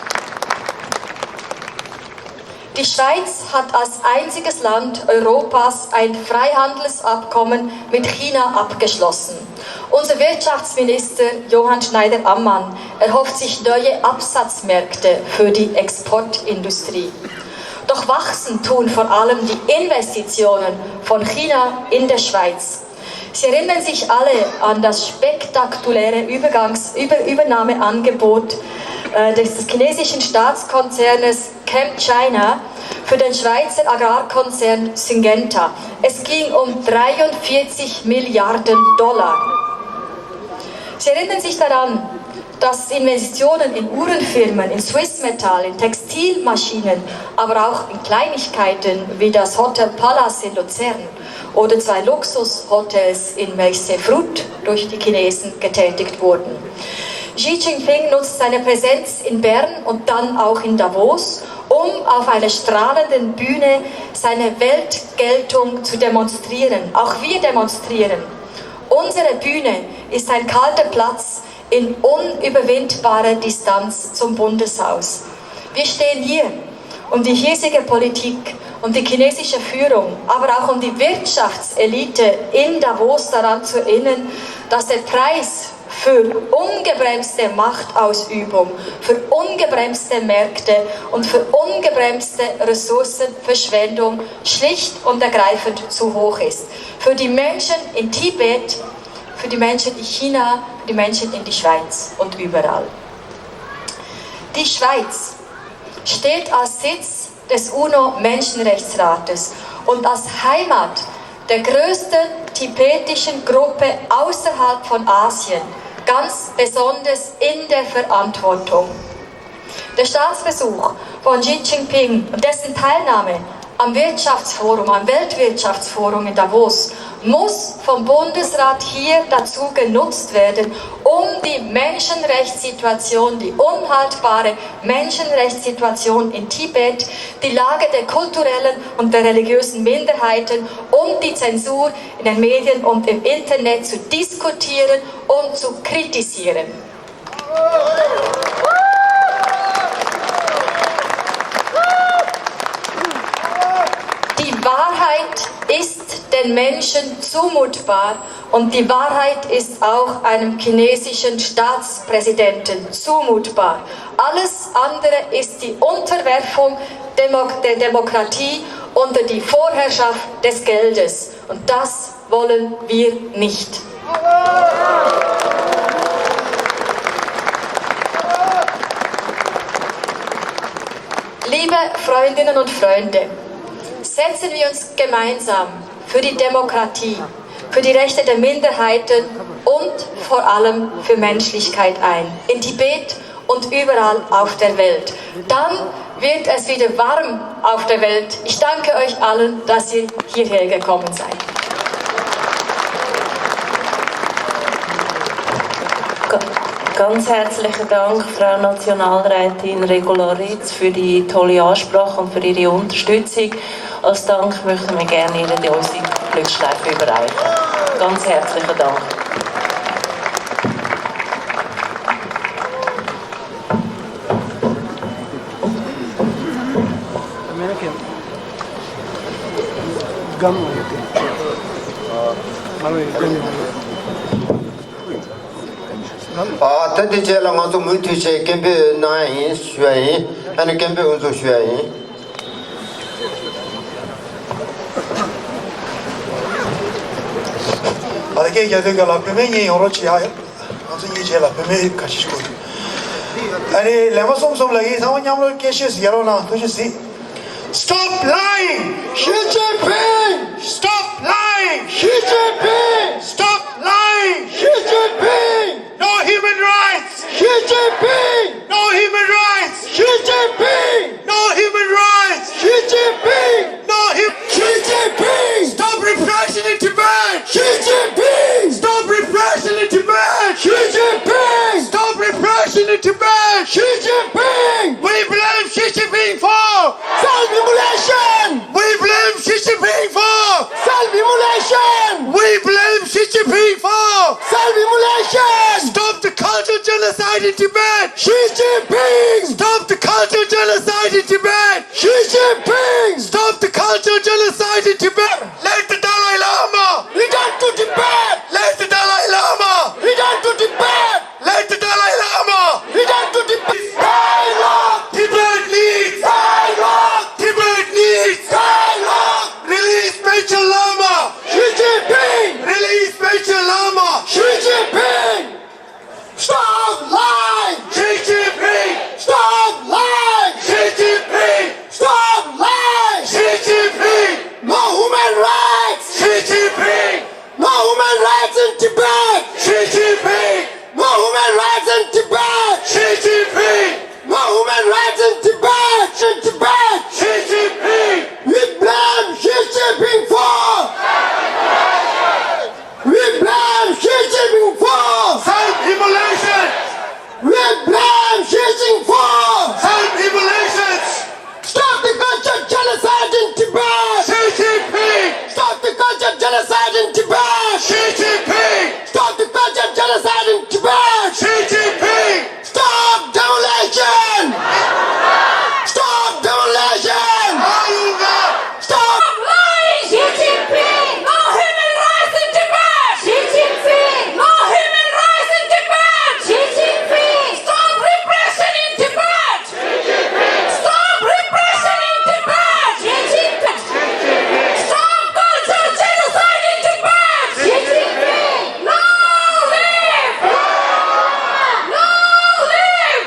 Die Schweiz hat als einziges Land Europas ein Freihandelsabkommen mit China abgeschlossen. Unser Wirtschaftsminister Johann Schneider-Ammann erhofft sich neue Absatzmärkte für die Exportindustrie. Doch wachsen tun vor allem die Investitionen von China in der Schweiz. Sie erinnern sich alle an das spektakuläre Übergangs-, Über-, Übernahmeangebot, äh, des, des chinesischen Staatskonzernes ChemChina für den Schweizer Agrarkonzern Syngenta. Es ging um dreiundvierzig Milliarden Dollar. Sie erinnern sich daran, dass Investitionen in Uhrenfirmen, in Swissmetall, in Textilmaschinen, aber auch in Kleinigkeiten wie das Hotel Palace in Luzern oder zwei Luxushotels in Meissefrutt durch die Chinesen getätigt wurden. Xi Jinping nutzt seine Präsenz in Bern und dann auch in Davos, um auf einer strahlenden Bühne seine Weltgeltung zu demonstrieren. Auch wir demonstrieren. Unsere Bühne ist ein kalter Platz in unüberwindbarer Distanz zum Bundeshaus. Wir stehen hier, um die hiesige Politik, um die chinesische Führung, aber auch um die Wirtschaftselite in Davos daran zu erinnern, dass der Preis für ungebremste Machtausübung, für ungebremste Märkte und für ungebremste Ressourcenverschwendung schlicht und ergreifend zu hoch ist. Für die Menschen in Tibet, für die Menschen in China, für die Menschen in die Schweiz und überall. Die Schweiz steht als Sitz des UNO-Menschenrechtsrates und als Heimat der größten tibetischen Gruppe außerhalb von Asien ganz besonders in der Verantwortung. Der Staatsbesuch von Xi Jinping und dessen Teilnahme am Wirtschaftsforum, am Weltwirtschaftsforum in Davos, muss vom Bundesrat hier dazu genutzt werden, um die Menschenrechtssituation, die unhaltbare Menschenrechtssituation in Tibet, die Lage der kulturellen und der religiösen Minderheiten und die Zensur in den Medien und im Internet zu diskutieren und zu kritisieren. Die Wahrheit ist den Menschen zumutbar und die Wahrheit ist auch einem chinesischen Staatspräsidenten zumutbar. Alles andere ist die Unterwerfung Demo-, der Demokratie unter die Vorherrschaft des Geldes. Und das wollen wir nicht. Liebe Freundinnen und Freunde, setzen wir uns gemeinsam für die Demokratie, für die Rechte der Minderheiten und vor allem für Menschlichkeit ein, in Tibet und überall auf der Welt. Dann wird es wieder warm auf der Welt. Ich danke euch allen, dass ihr hierher gekommen seid. Ga-, ganz herzlichen Dank, Frau Nationalrätin Regula Ritz, für die tolle Ansprache und für Ihre Unterstützung. Als Dank möchten wir gerne Ihnen die, unsere Glücksschleife überreichen. Ganz herzlichen Dank. ཨ། ད་དེ་རྗེས་ལ་ང་ཚོ་མུ་མཐུད་བྱས་སྐད་འབོད་གནང་ཡ་ཡིན་ཞུ་ཡ་ཡིན། ཨ་ནི་སྐད་འབོད་དབུ་འཛུགས་ཞུ་ཡ་ཡིན། ད་ལྟ་སྐད་རྒྱག་དུས་སྐབས་ལ་བུད་མེད་གཉིས་ཡོང་རོགས་བྱེད་ཡ། ང་ཚོ་གཉིས་རྗེས་ལ་བུད་མེད་ཁ་ཤས་ཤིག་དགོས་འདུག་ཨ་ནི་ལས་མ་གསུམ་གསུམ་ལ་ཡིན་ཚང་མ་མཉམ་རོགས་སྐད་ཤོད་ཟེར་རོགས་གནང་། ཐུགས་རྗེ་གཟིགས། Stop lying! Xi Jinping! Stop lying! Xi Jinping! Stop lying! Xi Jinping! No human rights! Xi Jinping! No human rights! Xi Jinping! No human rights! Xi Jinping! No human Xi Jinping! Stop repression in Tibet! Xi Jinping! Stop repression in Tibet! Xi Jinping! Stop repression in Tibet! Xi Jinping! We blame Xi Jinping for self-immolation! We blame Xi Jinping for self-immolation! We blame Xi Jinping for self-immolation! Stop the cultural genocide in Tibet! Xi Jinping! Stop the cultural genocide in Tibet! Xi Jinping! Stop the cultural genocide in Tibet! Let the Dalai Lama return to Tibet! Let the Dalai Lama return to Tibet! Let the Dalai Lama return to Tibet! Dialogue! Tibet needs dialogue! Tibet needs dialogue! Release Panchen Lama! Xi Jinping! Release Panchen Lama! Xi Jinping! Stop lying! Xi Jinping! Stop lying! Xi Jinping! Stop lying! Xi Jinping! No human rights! Xi Jinping! No human rights in Tibet! Xi Jinping! No human rights in Tibet! Xi Jinping! No human rights in Tibet! In Tibet! Xi Jinping! We blame Xi Jinping for! We blame Xi Jinping for! Self-immolation! We blame Xi Jinping for! Self-immolations! Stop the culture genocide in Tibet! Xi Jinping! Stop the culture genocide in Tibet! Xi Jinping! Stop the culture genocide in Tibet! Xi Jinping! Stop demolition! Stop demolition! Stop! Stop lying! Xi Jinping! No human rights in Tibet! Xi Jinping! No human rights in Tibet! Xi Jinping! Stop repression in Tibet! Stop repression in Tibet! Stop culture genocide in Tibet! Long live! Long live!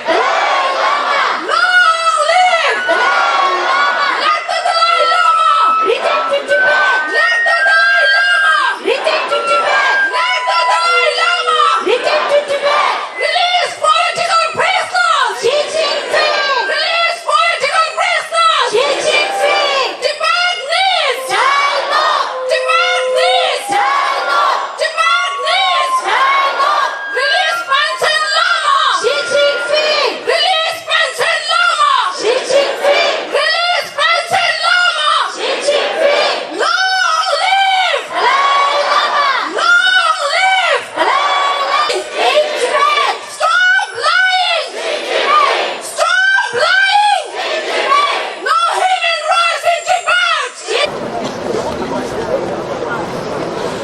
Long live! Let the Dalai Lama return to Tibet! Let the Dalai Lama return to Tibet! Let the Dalai Lama return to Tibet! Release political prisoners! Xi Jinping! Release political prisoners! Xi Jinping! Tibet needs dialogue! Tibet needs dialogue! Tibet needs dialogue! Release Panchen Lama! Xi Jinping! Release Panchen Lama! Xi Jinping! Release Panchen Lama! Xi Jinping! Long live! Long live! Stop lying! Stop lying! No human rights in Tibet!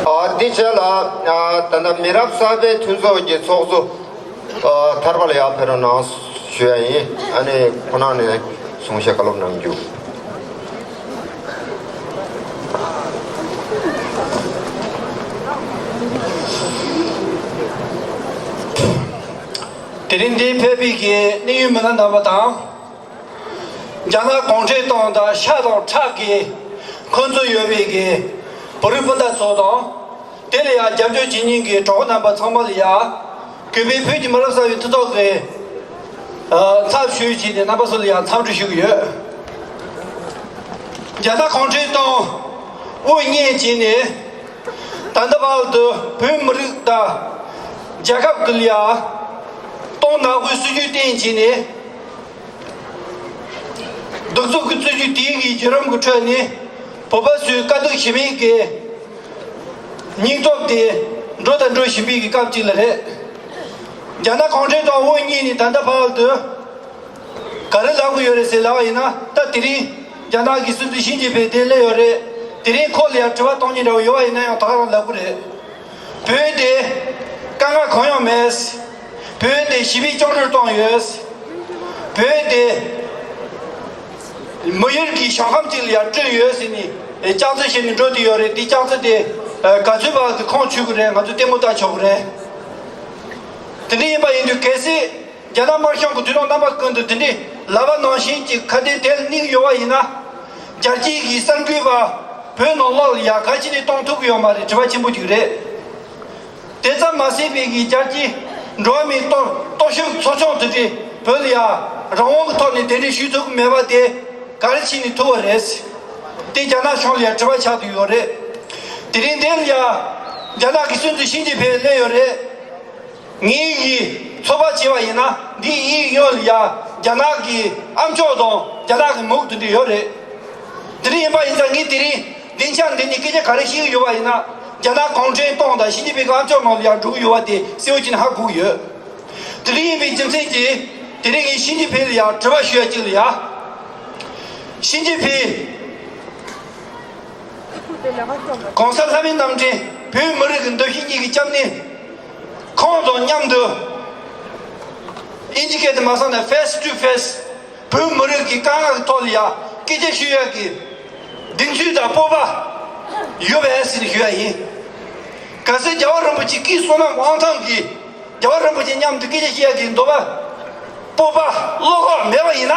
ཨ། འདི་རྗེས་ལ། ཨ། ད་ལྟ་མི་རབས་གསར་པའི་མཐུན་ཚོགས་ཀྱི་ཚོགས་གཙོ། ཨ། ཐར་པ་ལ་ཡར་ཕེབས་རོགས་གནང་ཞུ་ཡ་ཡིན། ཨ་ནི་ཁོང་རྣམ་ནས་གསུང་བཤད་བཀའ་སློབ་གནང་རྒྱུ། དེ་རིང་འདིར་ཕེབས་པའི་གི་གནད་ཡོད་མི་སྣ་རྣམ་པ་དང་། རྒྱ་ནག་གུང་ཁྲན་ཏང་དང་ཤ་དང་ཁྲག་གི་འཁོན་འཛིན་ཡོད་པའི་གི་བོད་རིགས་སྤུན་ཟླ་ཚོ་དང་། དེ་ལ་ཡང་རྒྱབ་སྐྱོར་བྱེད་མཁན་གྱི་གྲོགས་པོ་རྣམ་པ་ཚང་མ་ལ་ཡང་། གུས་པས་བོད་ཀྱི་མི་རབས་གསར་པའི་མཐུན་ཚོགས་ཀྱི་ཚབ་ཞུས་བྱས་ནས་རྣམ་པ་ཚོ་ལ་ཡང་འཚམས་འདྲི་ཞུ་གི་ཡོད། རྒྱ་ནག་གུང་ཁྲན་ཏང་དབུ་བརྙེས་བྱས་ནས། ད་ལྟ་བར་དུ་བོད་མི་རིགས་དང་རྒྱལ་ཁབ་ཀྱི་ལ་ཡང་གཏོང་ནག་པོའི་སྲིད་ཇུས་བསྟན་བྱས་ནས། གདུག་རྩུབ་ཀྱི་སྲིད་ཇུས་དེའི་གི་བརྒྱུད་རིམ་གྱི་ཁྲོད་ནས་བོད་པ་ཚོའི་དཀའ་སྡུག་ཞི་བའི་གི་སྙིང་སྟོབས་དེ་འགྲོ་དང་འགྲོ་བཞིན་པའི་གི་སྐབས་ཅིག་ལ་རེད། རྒྱ་ནག་གུང་ཁྲན་ཏང་དབུ་བརྙེས་ནས་ད་ལྟ་བར་དུ་ག་རེ་ལབ་དགོས་ཡོད་རེད་ཟེར་ལབ་པ་ཡིན་ན། ད་དེ་རིང་རྒྱ་ནག་གི་སྲིད་འཛིན་ཞི་ཅིན་ཕིང་དེ་སླེབས་ཡོད་རེད། དེ་རིང་ཁོ་ལ་ཡང་དྲི་བ་གཏོང་མཁན་འདྲ་བོ་ཡོད་པ་ཡིན་ན་ཡང་ད་ག་རང་ལབ་དགོས་རེད། བོད་དེ་དཀའ་ངལ་གང་ཡང་མེད། བོད་དེ་ཞི་བའི་བཅིངས་འགྲོལ་བཏང་ཡོད། བོད་དེ་མི་ཡུལ་གྱི་ཞིང་ཁམས་གཅིག་ལ་ཡང་བསྐྲུན་ཡོད་ཟེར་ནས་ལྕགས་རྩི་བྱས་ནས་འགྲོ་བསྡད་ཡོད་རེད། དེ་ལྕགས་རྩི་དེ་ ཨ། ག་ཚོད་བར་དུ་ཁོང་ཆུད་ཀྱི་རེད། ང་ཚོ་ལྟད་མོ་ལྟ་ཆོག་གི་རེད། དེ་འདྲ་ཡིན་པ་ཡིན་དུས་གལ་སྲིད་རྒྱ་ནག་དམར་གཞུང་གི་དུས་ནམ་རྣམ་པ་ཀུན་ཏུ་དེ་འདྲའི་ལབ་པ་ནང་བཞིན་གྱི་ཁ་གཏད་དེ་ལ་གནས་ཀྱི་ཡོད་པ་ཡིན་ན། རྒྱལ་སྤྱིའི་གི་གསར་འགོད་པ་བོད་ནང་ལོགས་ལ་ཡ་ག་ཅི་ནས་གཏོང་ཐུབ་ཀྱི་ཡོད་མ་རེད། དྲི་བ་ཆེན་པོ་ཅིག་རེད། དེ་ཙམ་མ་ཟད་པའི་གི་རྒྱལ་སྤྱིའི་འགྲོ་བ་མིའི་གཏོར་གཏོར་བཤིག་ཚོགས་ཆུང་དེ་འདྲས་བོད་ལ་ཡ་རང་དབང་གི་ཐོག་ནས་གདན་འདྲེན་ཞུས་ཐུབ་ཀྱི་མེད་པ་དེ་ག་རེ་བྱས་ནས་ཐུབ་པ་རེད། དེ་རྒྱ་ནག་གཞུང་ལ་ཡ་དྲི་བ་ཆགས་བསྡད་ཡོད་རེད། དེ་རིང་འདིར་ཡ་རྒྱ་ནག་གི་སྲིད་འཛིན་ཞི་ཅིན་ཕིང་སླེབས་ཡོད་རེད། ངེད་ཀྱིས་ཚོད་དཔག་བྱས་པ་ཡིན་ན། འདིའི་གཡས་གཡོན་ལ་ཡ་རྒྱ་ནག་གི་ཨ་མཆོག་དང་རྒྱ་ནག་གི་མིག་དེ་འདྲ་ཡོད་རེད། དེ་འདྲ་ཡིན་པ་ཡིན་ཙང་ངས་དེ་རིང་སྡིངས་ཆ་འདི་ནས་སྐད་ཆ་ག་རེ་བཤད་ཀྱི་ཡོད་པ་ཡིན་ན། རྒྱ་ནག་གུང་ཁྲན་ཏང་དང་ཞི་ཅིན་ཕིང་གི་ཨ་མཆོག་ནང་ལ་ཡ་འགྲོ་གི་ཡོད་པ་དེ་གསལ་པོ་བྱས་ནས་ཧ་གོ་གི་ཡོད། དེ་འདྲ་ཡིན་པའི་རྒྱུ་མཚན་གྱིས་དེ་རིང་ངས་ཞི་ཅིན་ཕིང་ལ་ཡ་དྲི་བ་ཞུ་ཡ་གཅིག་ལ་ཡ། ཞི་ཅིན་ཕིང་། གོང་ས་ལྷ་མིའི་རྣམ་འདྲེན་བོད་མི་རིགས་ཀྱི་འདུ་ཤེས་གཉིས་ཀྱི་སྐྱབས་གནས། ཁོང་དང་མཉམ་དུ་ཨིན་ཇི་སྐད་དུ་མ་སོང་ན་face to face བོད་མི་རིགས་ཀྱི་དཀའ་ངལ་གྱི་ཐོག་ལ་ཡ་སྐད་ཆ་ཤོད་ཡ་གི་གདེང་ཚོད་དང་སྤོབས་པ་ཡོད་པས་ཟེར་ནས་ཞུ་ཡ་ཡིན། གལ་སྲིད་རྒྱལ་བ་རིན་པོ་ཆེ་སྐུའི་བསོད་ནམས་དབང་ཐང་གིས་རྒྱལ་བ་རིན་པོ་ཆེ་མཉམ་དུ་སྐད་ཆ་བཤད་ཡ་གི་འདོད་པ། སྤོབས་པ། བློ་ཁོག་མེད་པ་ཡིན་ན།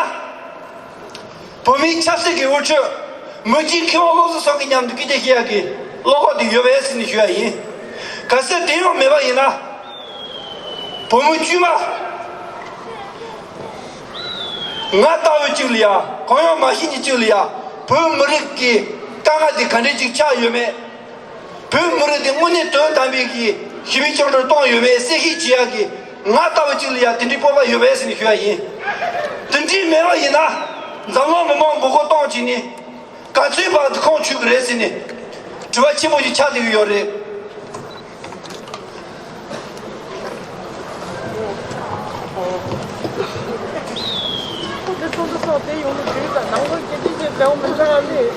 བོད་མིའི་ཆབ་སྲིད་ཀྱི་དབུ་ཁྲིད། མི་རྗེ་མཁས་དབང་བློ་བཟང་སེང་གེ་མཉམ་དུ་སྐད་ཆ་བཤད་ཡག་གི་བློ་ཁོག་དེ་ཡོད་པས་ཟེར་ནས་ཞུ་ཡ་ཡིན། གལ་སྲིད་དེ་ཡང་མེད་པ་ཡིན་ན། བོད་མི་དཀྱུས་མ། ང་ལྟ་བུ་གཅིག་ལ་ཡ། གང་ཡང་མ་ཤེས་མཁན་གཅིག་ལ་ཡ། བོད་མི་རིགས་ཀྱི་དཀའ་ངལ་དེ་ག་འདྲས་ཅིག་ཆགས་ཡོད་མེད། བོད་མི་རིགས་དེ་དངོས་གནས་དོན་དམ་པའི་གི་ཞི་བའི་བཅིངས་འགྲོལ་བཏང་ཡོད་མེད་གསལ་བཤད་བྱེད་ཡག་གི་ང་ལྟ་བུ་གཅིག་ལ་ཡ་དེ་འདྲའི་སྤོབས་པ་ཡོད་པས་ཟེར་ནས་ཞུ་ཡ་ཡིན། དེ་འདྲའི་མེད་པ་ཡིན་ན། འཛམ་གླིང་མི་མང་མགོ་སྐོར་གཏོང་བྱས་ནས་ག་ཚོད་བར་དུ་ཁོང་ཆུད་ཀྱི་རེད་ཟེར་ནས་དྲི་བ་ཆེན་པོ་ཞིག་ཆགས་བསྡད་ཀྱི་ཡོད་རེད། ཁོ་དེ་ཚོ་འདི་སོགས་དེ་ཡོང་ནས་དུས་དང་ནང་ལོགས་སྐད་ཆ་བཤད་བདེ་བོ་མི་འདྲ་བ་ལས།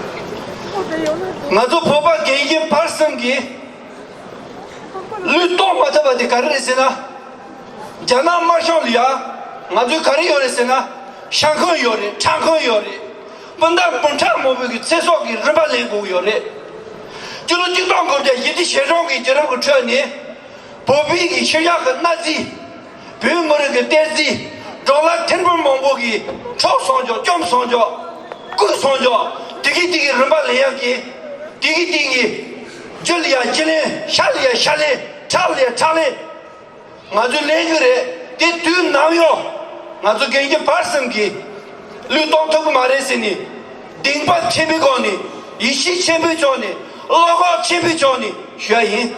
ཁོ་དེ་ཡོང་ན་དེ། ང་ཚོ་བོད་པ་རྒན་གཞོན་བར་གསུམ་གྱིས་བློས་གཏོང་མ་ཐུབ་པ་དེ་ག་རེ་རེད་ཟེར་ན། རྒྱ་ནག་དམར་གཞུང་ལ་ཡ་ང་ཚོའི་ག་རེ་ཡོད་རེད་ཟེར་ན། ཤ་འཁོན་ཡོད་རེད། ཁྲག་འཁོན་ཡོད་རེད། སྤུན་ཟླ་སྤུན་ཕྲ་མང་པོ་གི་ཚེ་སྲོག་གི་རིན་པ་ལེན་དགོས་ཀྱི་ཡོད་རེད། སྤྱི་ལོ་གཅིག་སྟོང་དགུ་བརྒྱ་བཞི་བཅུ་ཞེ་གྲངས་ཀྱི་བརྒྱུད་རིམ་གྱི་ཁྲོད་ནས། བོད་པའི་གི་ཤི་གཡག་གི་མནའ་རྫས། བོད་མི་རིགས་ཀྱི་གཏེར་རྫས། ཌོ་ལར་ཐེར་འབུམ་མང་པོ་གིས་འཕྲོག་སོང་ཆོག་བཅོམ་སོང་ཆོག་བརྐུས་སོང་ཆོག་དེ་གི་དེ་གི་རིན་པ་ལེན་ཡག་གི། དེ་གི་དེ་གི་རྒྱུ་ལ་ཡ་རྒྱུ་ལེན། ཤ་ལ་ཡ་ཤ་ལེན། ཁྲག་ལ་ཡ་ཁྲག་ལེན། ང་ཚོས་ལེན་གྱི་རེད། དེ་དུས་ནམ་ཡང་ང་ཚོ་རྒན་གཞོན་བར་གསུམ་གྱིས་བློས་གཏོང་ཐུབ་ཀྱི་མ་རེད་ཟེར་ནས། གདེང་པ་ཆེན་པོའི་སྒོ་ནས། ཡིད་ཆེས་ཆེན་པོའི་ཕྱོགས་ནས། བློ་ཁོག་ཆེན་པོའི་ཕྱོགས་ནས་ཞུ་ཡ་ཡིན།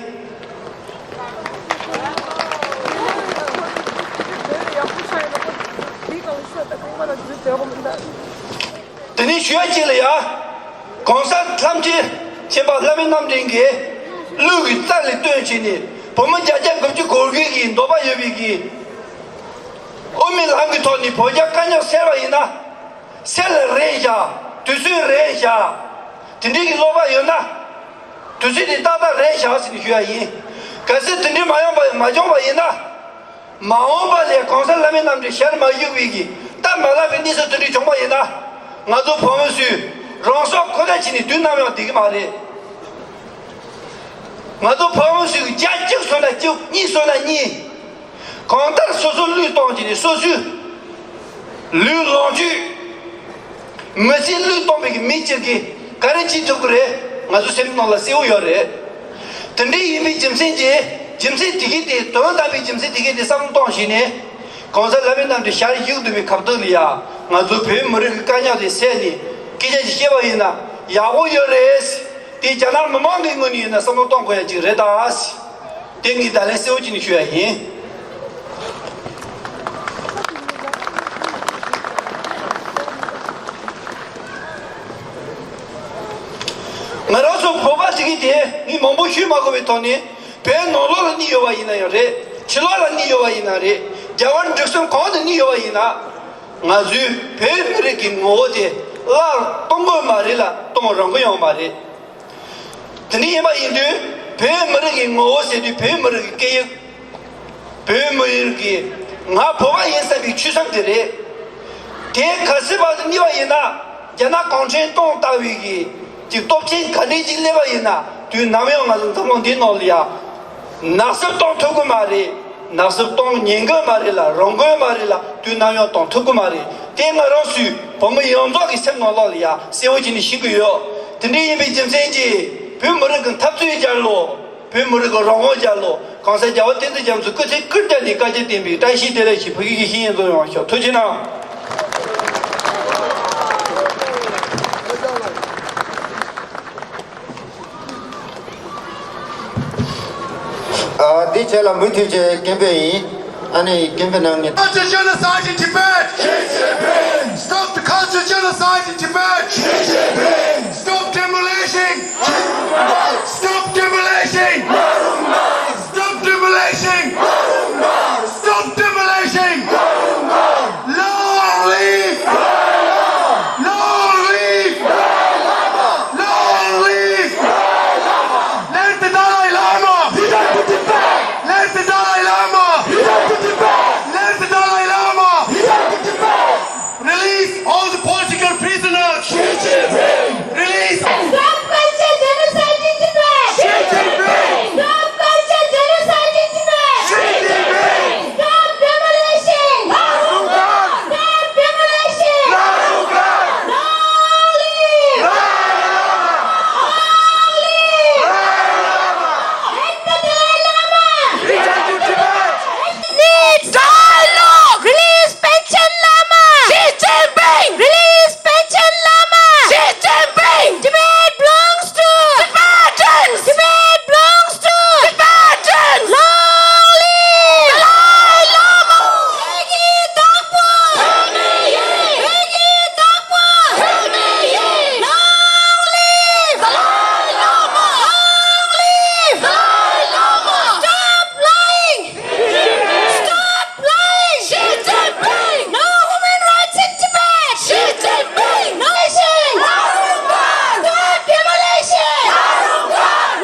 དེ་ནས་ཞུ་ཡ་གཅིག་ལ་ཡ། གོང་ས་ཐམས་ཅད་མཁྱེན་པ་ལྷ་མིའི་རྣམ་འདྲེན་གྱིས་ལུས་ཀྱི་རྩ་ལས་བཏོན་བྱས་ནས་བོད་མི་བརྒྱ་ཆ་དགུ་བཅུ་གོ་དགུ་གི་འདོད་པ་ཡོད་པའི་གི་དབུ་མའི་ལམ་གྱི་ཐོག་ནས་བོད་རྒྱ་དཀའ་རྙོག་སེལ་བ་ཡིན་ན། སེལ་ལ་རན་བཞག་དུས་ཚོད་རན་བཞག་དེ་འདྲའི་གི་བློ་བག་ཡོད་ན། དུས་ཚོད་དེ་ཏག་ཏག་རན་བཞག་ཟེར་ནས་ཞུ་ཡ་ཡིན། གལ་སྲིད་དེ་འདྲའི་མ་ཡོང་པ་མ་བྱུང་བ་ཡིན་ན། མ་འོངས་པ་ལ་གོང་ས་ལྷ་མིའི་རྣམ་འདྲེན་ཞལ་མ་བཞུགས་པའི་གི་སྟབས་མ་ལེགས་པའི་གནས་ཚུལ་དེ་འདྲ་བྱུང་བ་ཡིན་ན། ང་ཚོ་བོད་མི་ཚོས་རང་སྲོག་ཁོ་ན་བྱས་ནས་དུས་ནམ་ཡང་བསྡད་ཀྱི་མ་རེད། ང་ཚོ་བོད་མི་ཚོས་བརྒྱ་གཅིག་སོང་ན་གཅིག་གཉིས་སོང་ན་གཉིས། གང་ལྟར་སོ་སོ་བློས་གཏོང་བྱས་ནས་སོ་སོའི་ལུས་ལོངས་སྤྱོད། མི་ཚེ་བློས་གཏོང་བའི་མི་སྤྱིར་གྱིས་ག་རེ་བྱེད་ཐུབ་ཀྱི་རེད། ང་ཚོ་སེམས་ནང་ལ་གསལ་བོ་ཡོད་རེད། དེ་འདྲའི་ཡིན་པའི་རྒྱུ་མཚན་གྱིས། རྒྱུ་མཚན་དེ་གའི་དེ། དོན་དམ་པའི་རྒྱུ་མཚན་དེ་གའི་དེ་བསམ་བློ་གཏོང་བྱས་ནས། གོང་ས་ལྷ་མིའི་རྣམ་འདྲེན་ཞལ་བཞུགས་འདུག་པའི་སྐབས་དུས་ལ་ཡ། ང་ཚོ་བོད་མི་རིགས་ཀྱི་དཀའ་རྙོག་དེ་སེལ་ནས་སྐད་ཆ་ཅིག་བཤད་པ་ཡིན་ན་ཡག་པོ་ཡོད་རེད། དེ་རྒྱ་ནག་མི་མང་གི་ངོས་ནས་ཡིན་ན་བསམ་བློ་གཏོང་དགོས་ཡ་ཅིག་རེད་ད། དེ་ངས་བརྡ་ལན་གསལ་བོ་བྱས་ནས་ཞུ་ཡ་ཡིན། ང་རང་ཚོ་བོད་པ་དེ་གའི་དེ་ངས་མང་པོ་ཞུས་མ་དགོས་པའི་ཐོག་ནས། བོད་ནང་ལོགས་ལ་གནས་ཡོད་པ་ཡིན་ན་ཡང་རེད། ཕྱི་ལོགས་ལ་གནས་ཡོད་པ་ཡིན་ན་རེད། རྒྱལ་བ་འབྲུག་གསུམ་གང་དུ་གནས་ཡོད་པ་ཡིན་ན། ང་ཚོའི་བོད་མི་རིགས་ཀྱི་ངོ་བོ་དེ་སླར་གཏོང་དགོས་མ་རེད་ལ་གཏོང་རང་གི་ཡོང་མ་རེད། དེ་འདྲ་ཡིན་པ་ཡིན་དུས་བོད་མི་རིགས་ཀྱི་ངོ་བོ་ཟེར་དུས་བོད་མི་རིགས་ཀྱི་སྐད་ཡིག་བོད་མི་རིགས་ཀྱི་ང་བོད་པ་ཡིན་བསམ་པའི་ཆོད་སེམས་དེ་རེད། དེ་གལ་སྲིད་བར་དུ་གནས་པ་ཡིན་ན། རྒྱ་ནག་གུང་ཁྲན་ཏང་ལྟ་བུའི་གི་ཅིག་སྟོབས་ཆེན་ག་འདྲས་ཅིག་སླེབས་པ་ཡིན་ན། དུས་ནམ་ཡང་ང་ཚོ་འཛམ་གླིང་འདིའི་ནང་ལ་ཡ། ནག་སུབ་གཏོང་ཐུབ་ཀྱི་མ་རེད། ནག་སུབ་གཏོང་ཉན་གི་མ་རེད་ལ། རང་འགུལ་མ་རེད་ལ། དུས་ནམ་ཡང་གཏོང་ཐུབ་ཀྱི་མ་རེད། དེ་ང་རང་ཚོའི་བོད་མི་ཡོངས་རྫོགས་ཀྱི་སེམས་ནང་ལོགས་ལ་ཡ་གསལ་བོ་བྱས་ནས་ཤེས་ཀྱི་ཡོད། དེ་འདྲ་ཡིན་པའི་རྒྱུ་མཚན་གྱིས་བོད་མི་རིགས་ཀྱི་འཐབ་རྩོད་རྒྱལ་ལོ། བོད་མི་རིགས་ཀྱི་རང་དབང་རྒྱལ་ལོ། གོང་ས་རྒྱལ་བ་བསྟན་འཛིན་རྒྱ་མཚོ་སྐུ་ཚེ་བསྐལ་བརྒྱར་བརྟན་པའི་བཀྲ་ཤིས་བདེ་ལེགས་ཞེས་བོད་ཀྱི་ཡིད་བཞིན་ཡིད་འཛོམས་ཡོང་བ་ཤོག་ཐུགས་རྗེ་གནང་། ཨ། འདི་བྱས་ལ་མུ་མཐུད་བྱས་སྐད་འབོད་ཡིན། ཨ་ནི་སྐད་འབོད་གནང་མཁན། Culture genocide in Tibet! Stop the culture genocide in Tibet! Stop demolition! Stop demolition! Stop demolition! Stop demolition! Long live! Long live! Long live! Let the Dalai Lama! Let the Dalai Lama! Let the Dalai Lama! Release all the political prisoners! Xi Jinping! Release! Stop culture genocide in Tibet! Xi Jinping! Stop culture genocide in Tibet! Xi Jinping! Stop demolition! Stop demolition! Long live! Long live! Let the Dalai Lama! Return to Tibet! Needs dialogue! Release Panchen Lama! Xi Jinping! Release Panchen Lama! Xi Jinping! Tibet belongs to Tibetans! Tibet belongs to Tibetans! Long live! Dalai Lama! བོད་ཀྱི་བདག་པོ། བོད་མི་ཡིན། བོད་ཀྱི་བདག་པོ། བོད་མི་ཡིན། Long live! Dalai Lama! Long live! Dalai Lama! Stop lying! Stop lying! Xi Jinping! No human rights in Tibet! Xi Jinping! No demolition! Stop demolition!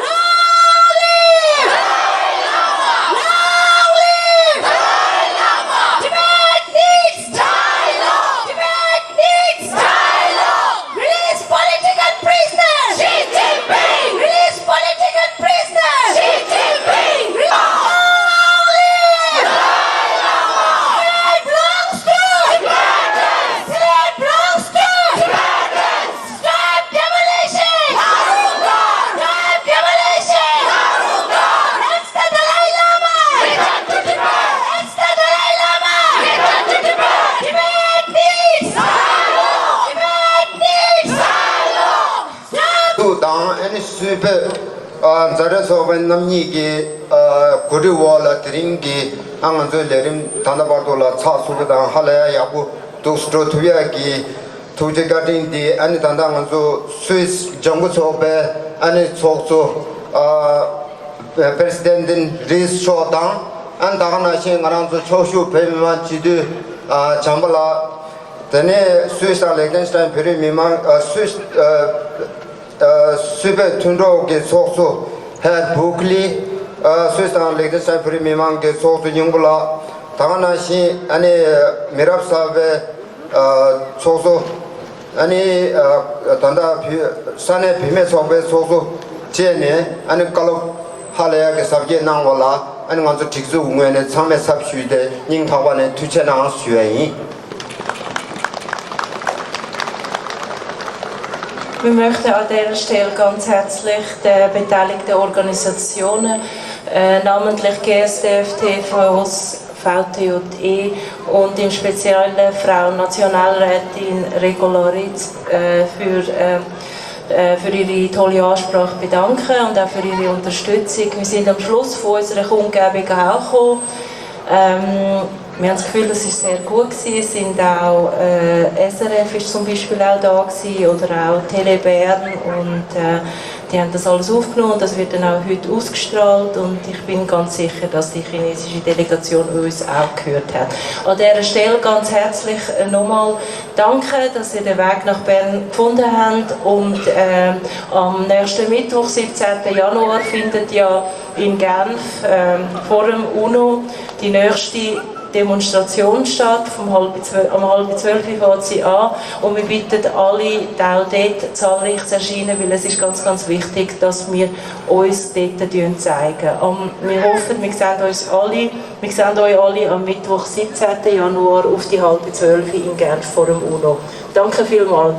Long live! Long live! Tibet needs dialogue! Tibet needs dialogue! Release political prisoners! Xi Jinping! Release political prisoners! Xi Jinping! Long live! Tibet belongs to Tibetans! Tibet belongs to Tibetans! Stop demolition! Stop demolition! That's the Dalai Lama! Return to Tibet! That's the Dalai Lama! Return to Tibet! Tibet needs dialogue! Tibet needs dialogue! དང་ཨ་ནི་སུད་བོད་ཨ་མཛའ་འབྲེལ་ཚོགས་པ་རྣམ་གཉིས་ཀྱི་ཨ་གོ་སྒྲིག་འོག་ལ་དེ་རིང་གི་ཨ་ང་ཚོའི་ལས་རིམ་ད་ལྟ་བར་དུ་ལ་ཚགས་ཚུད་པ་དང་ཧ་ལས་ཡག་པོ་འདུག་སེ་འགྲོ་ཐུབ་ཡག་གི་ཐུགས་རྗེ་བཀའ་དྲིན་འདི་ཨ་ནི་ད་ལྟ་ང་ཚོ་སུད་སི་ལྗང་ཁུ་ཚོགས་པའི་ཨ་ནི་ཚོགས་གཙོ་ཨ་པེ་རེ་སི་ཌེན་ཊི་རིས་མཆོག་དང་ཨ་ནི་ད་ག་ནང་བཞིན་ང་རང་ཚོ་ཕྱོགས་བཞུགས་བོད་མི་མང་སྤྱི་འཐུས་ཨ་བྱམས་པ་ལགས། དེ་ནས་སུད་སི་དང་ལིག་ཏེན་སི་ཏན་བོད་རིགས་མི་མང་ཨ་སུད་ཨ་ཨ་སུད་བོད་མཐུན་གྲོགས་ཀྱི་ཚོགས་གཙོ་ཧེར་བུག་ལི། ཨ་སུད་སི་དང་ལིག་ཏེན་སི་ཏན་བོད་རིགས་མི་མང་གི་ཚོགས་གཙོ་སྙིང་པོ་ལགས། ད་ག་ནང་བཞིན་ཨ་ནི་མི་རབས་གསར་པའི་ཨ་ཚོགས་གཙོ། ཨ་ནི་ཨ་ད་ལྟ་བོད་ས་གནས་བུད་མེད་ཚོགས་པའི་ཚོགས་གཙོ་བཅས་ནས་ཨ་ནི་བཀའ་སློབ་ཧ་ལས་ཡག་གི་ཟབ་རྒྱས་གནང་བ་ལ་ཨ་ནི་ང་ཚོ་སྒྲིག་འཛུགས་ངོས་ནས་ཚང་མས་ཚབ་ཞུས་ཏེ་སྙིང་ཐག་པ་ནས་ཐུགས་རྗེ་གནང་ཞུ་བ་ཡིན། Wir möchten an dieser Stelle ganz herzlich den beteiligten Organisationen, äh, namentlich G S D F, T V O S, V T J E und im Speziellen Frau Nationalrätin Regula Ritz, äh, für, äh, äh, für ihre tolle Ansprache bedanken und auch für ihre Unterstützung. Wir sind am Schluss von unserer Kundgebung angekommen. Ähm, wir haben das Gefühl, das ist sehr gut gewesen. Es sind auch, äh, S R F ist zum Beispiel auch da gewesen oder auch Télé Bern und, äh, die haben das alles aufgenommen und das wird dann auch heute ausgestrahlt und ich bin ganz sicher, dass die chinesische Delegation uns auch gehört hat. An dieser Stelle ganz herzlich, äh, nochmal danke, dass ihr den Weg nach Bern gefunden habt und, äh, am nächsten Mittwoch, siebzehnten Januar, findet ja in Genf, ähm, vor dem UNO die nächste Demonstration statt, vom halb zwölf, um halb zwölf Uhr fängt sie an und wir bitten alle, auch dort zahlreich zu erscheinen, weil es ist ganz, ganz wichtig, dass wir uns dort zeigen. Wir hoffen, wir sehen uns alle, wir sehen euch alle am Mittwoch, siebzehnten Januar auf die halbe zwölf in Genf vor dem UNO. Danke vielmals.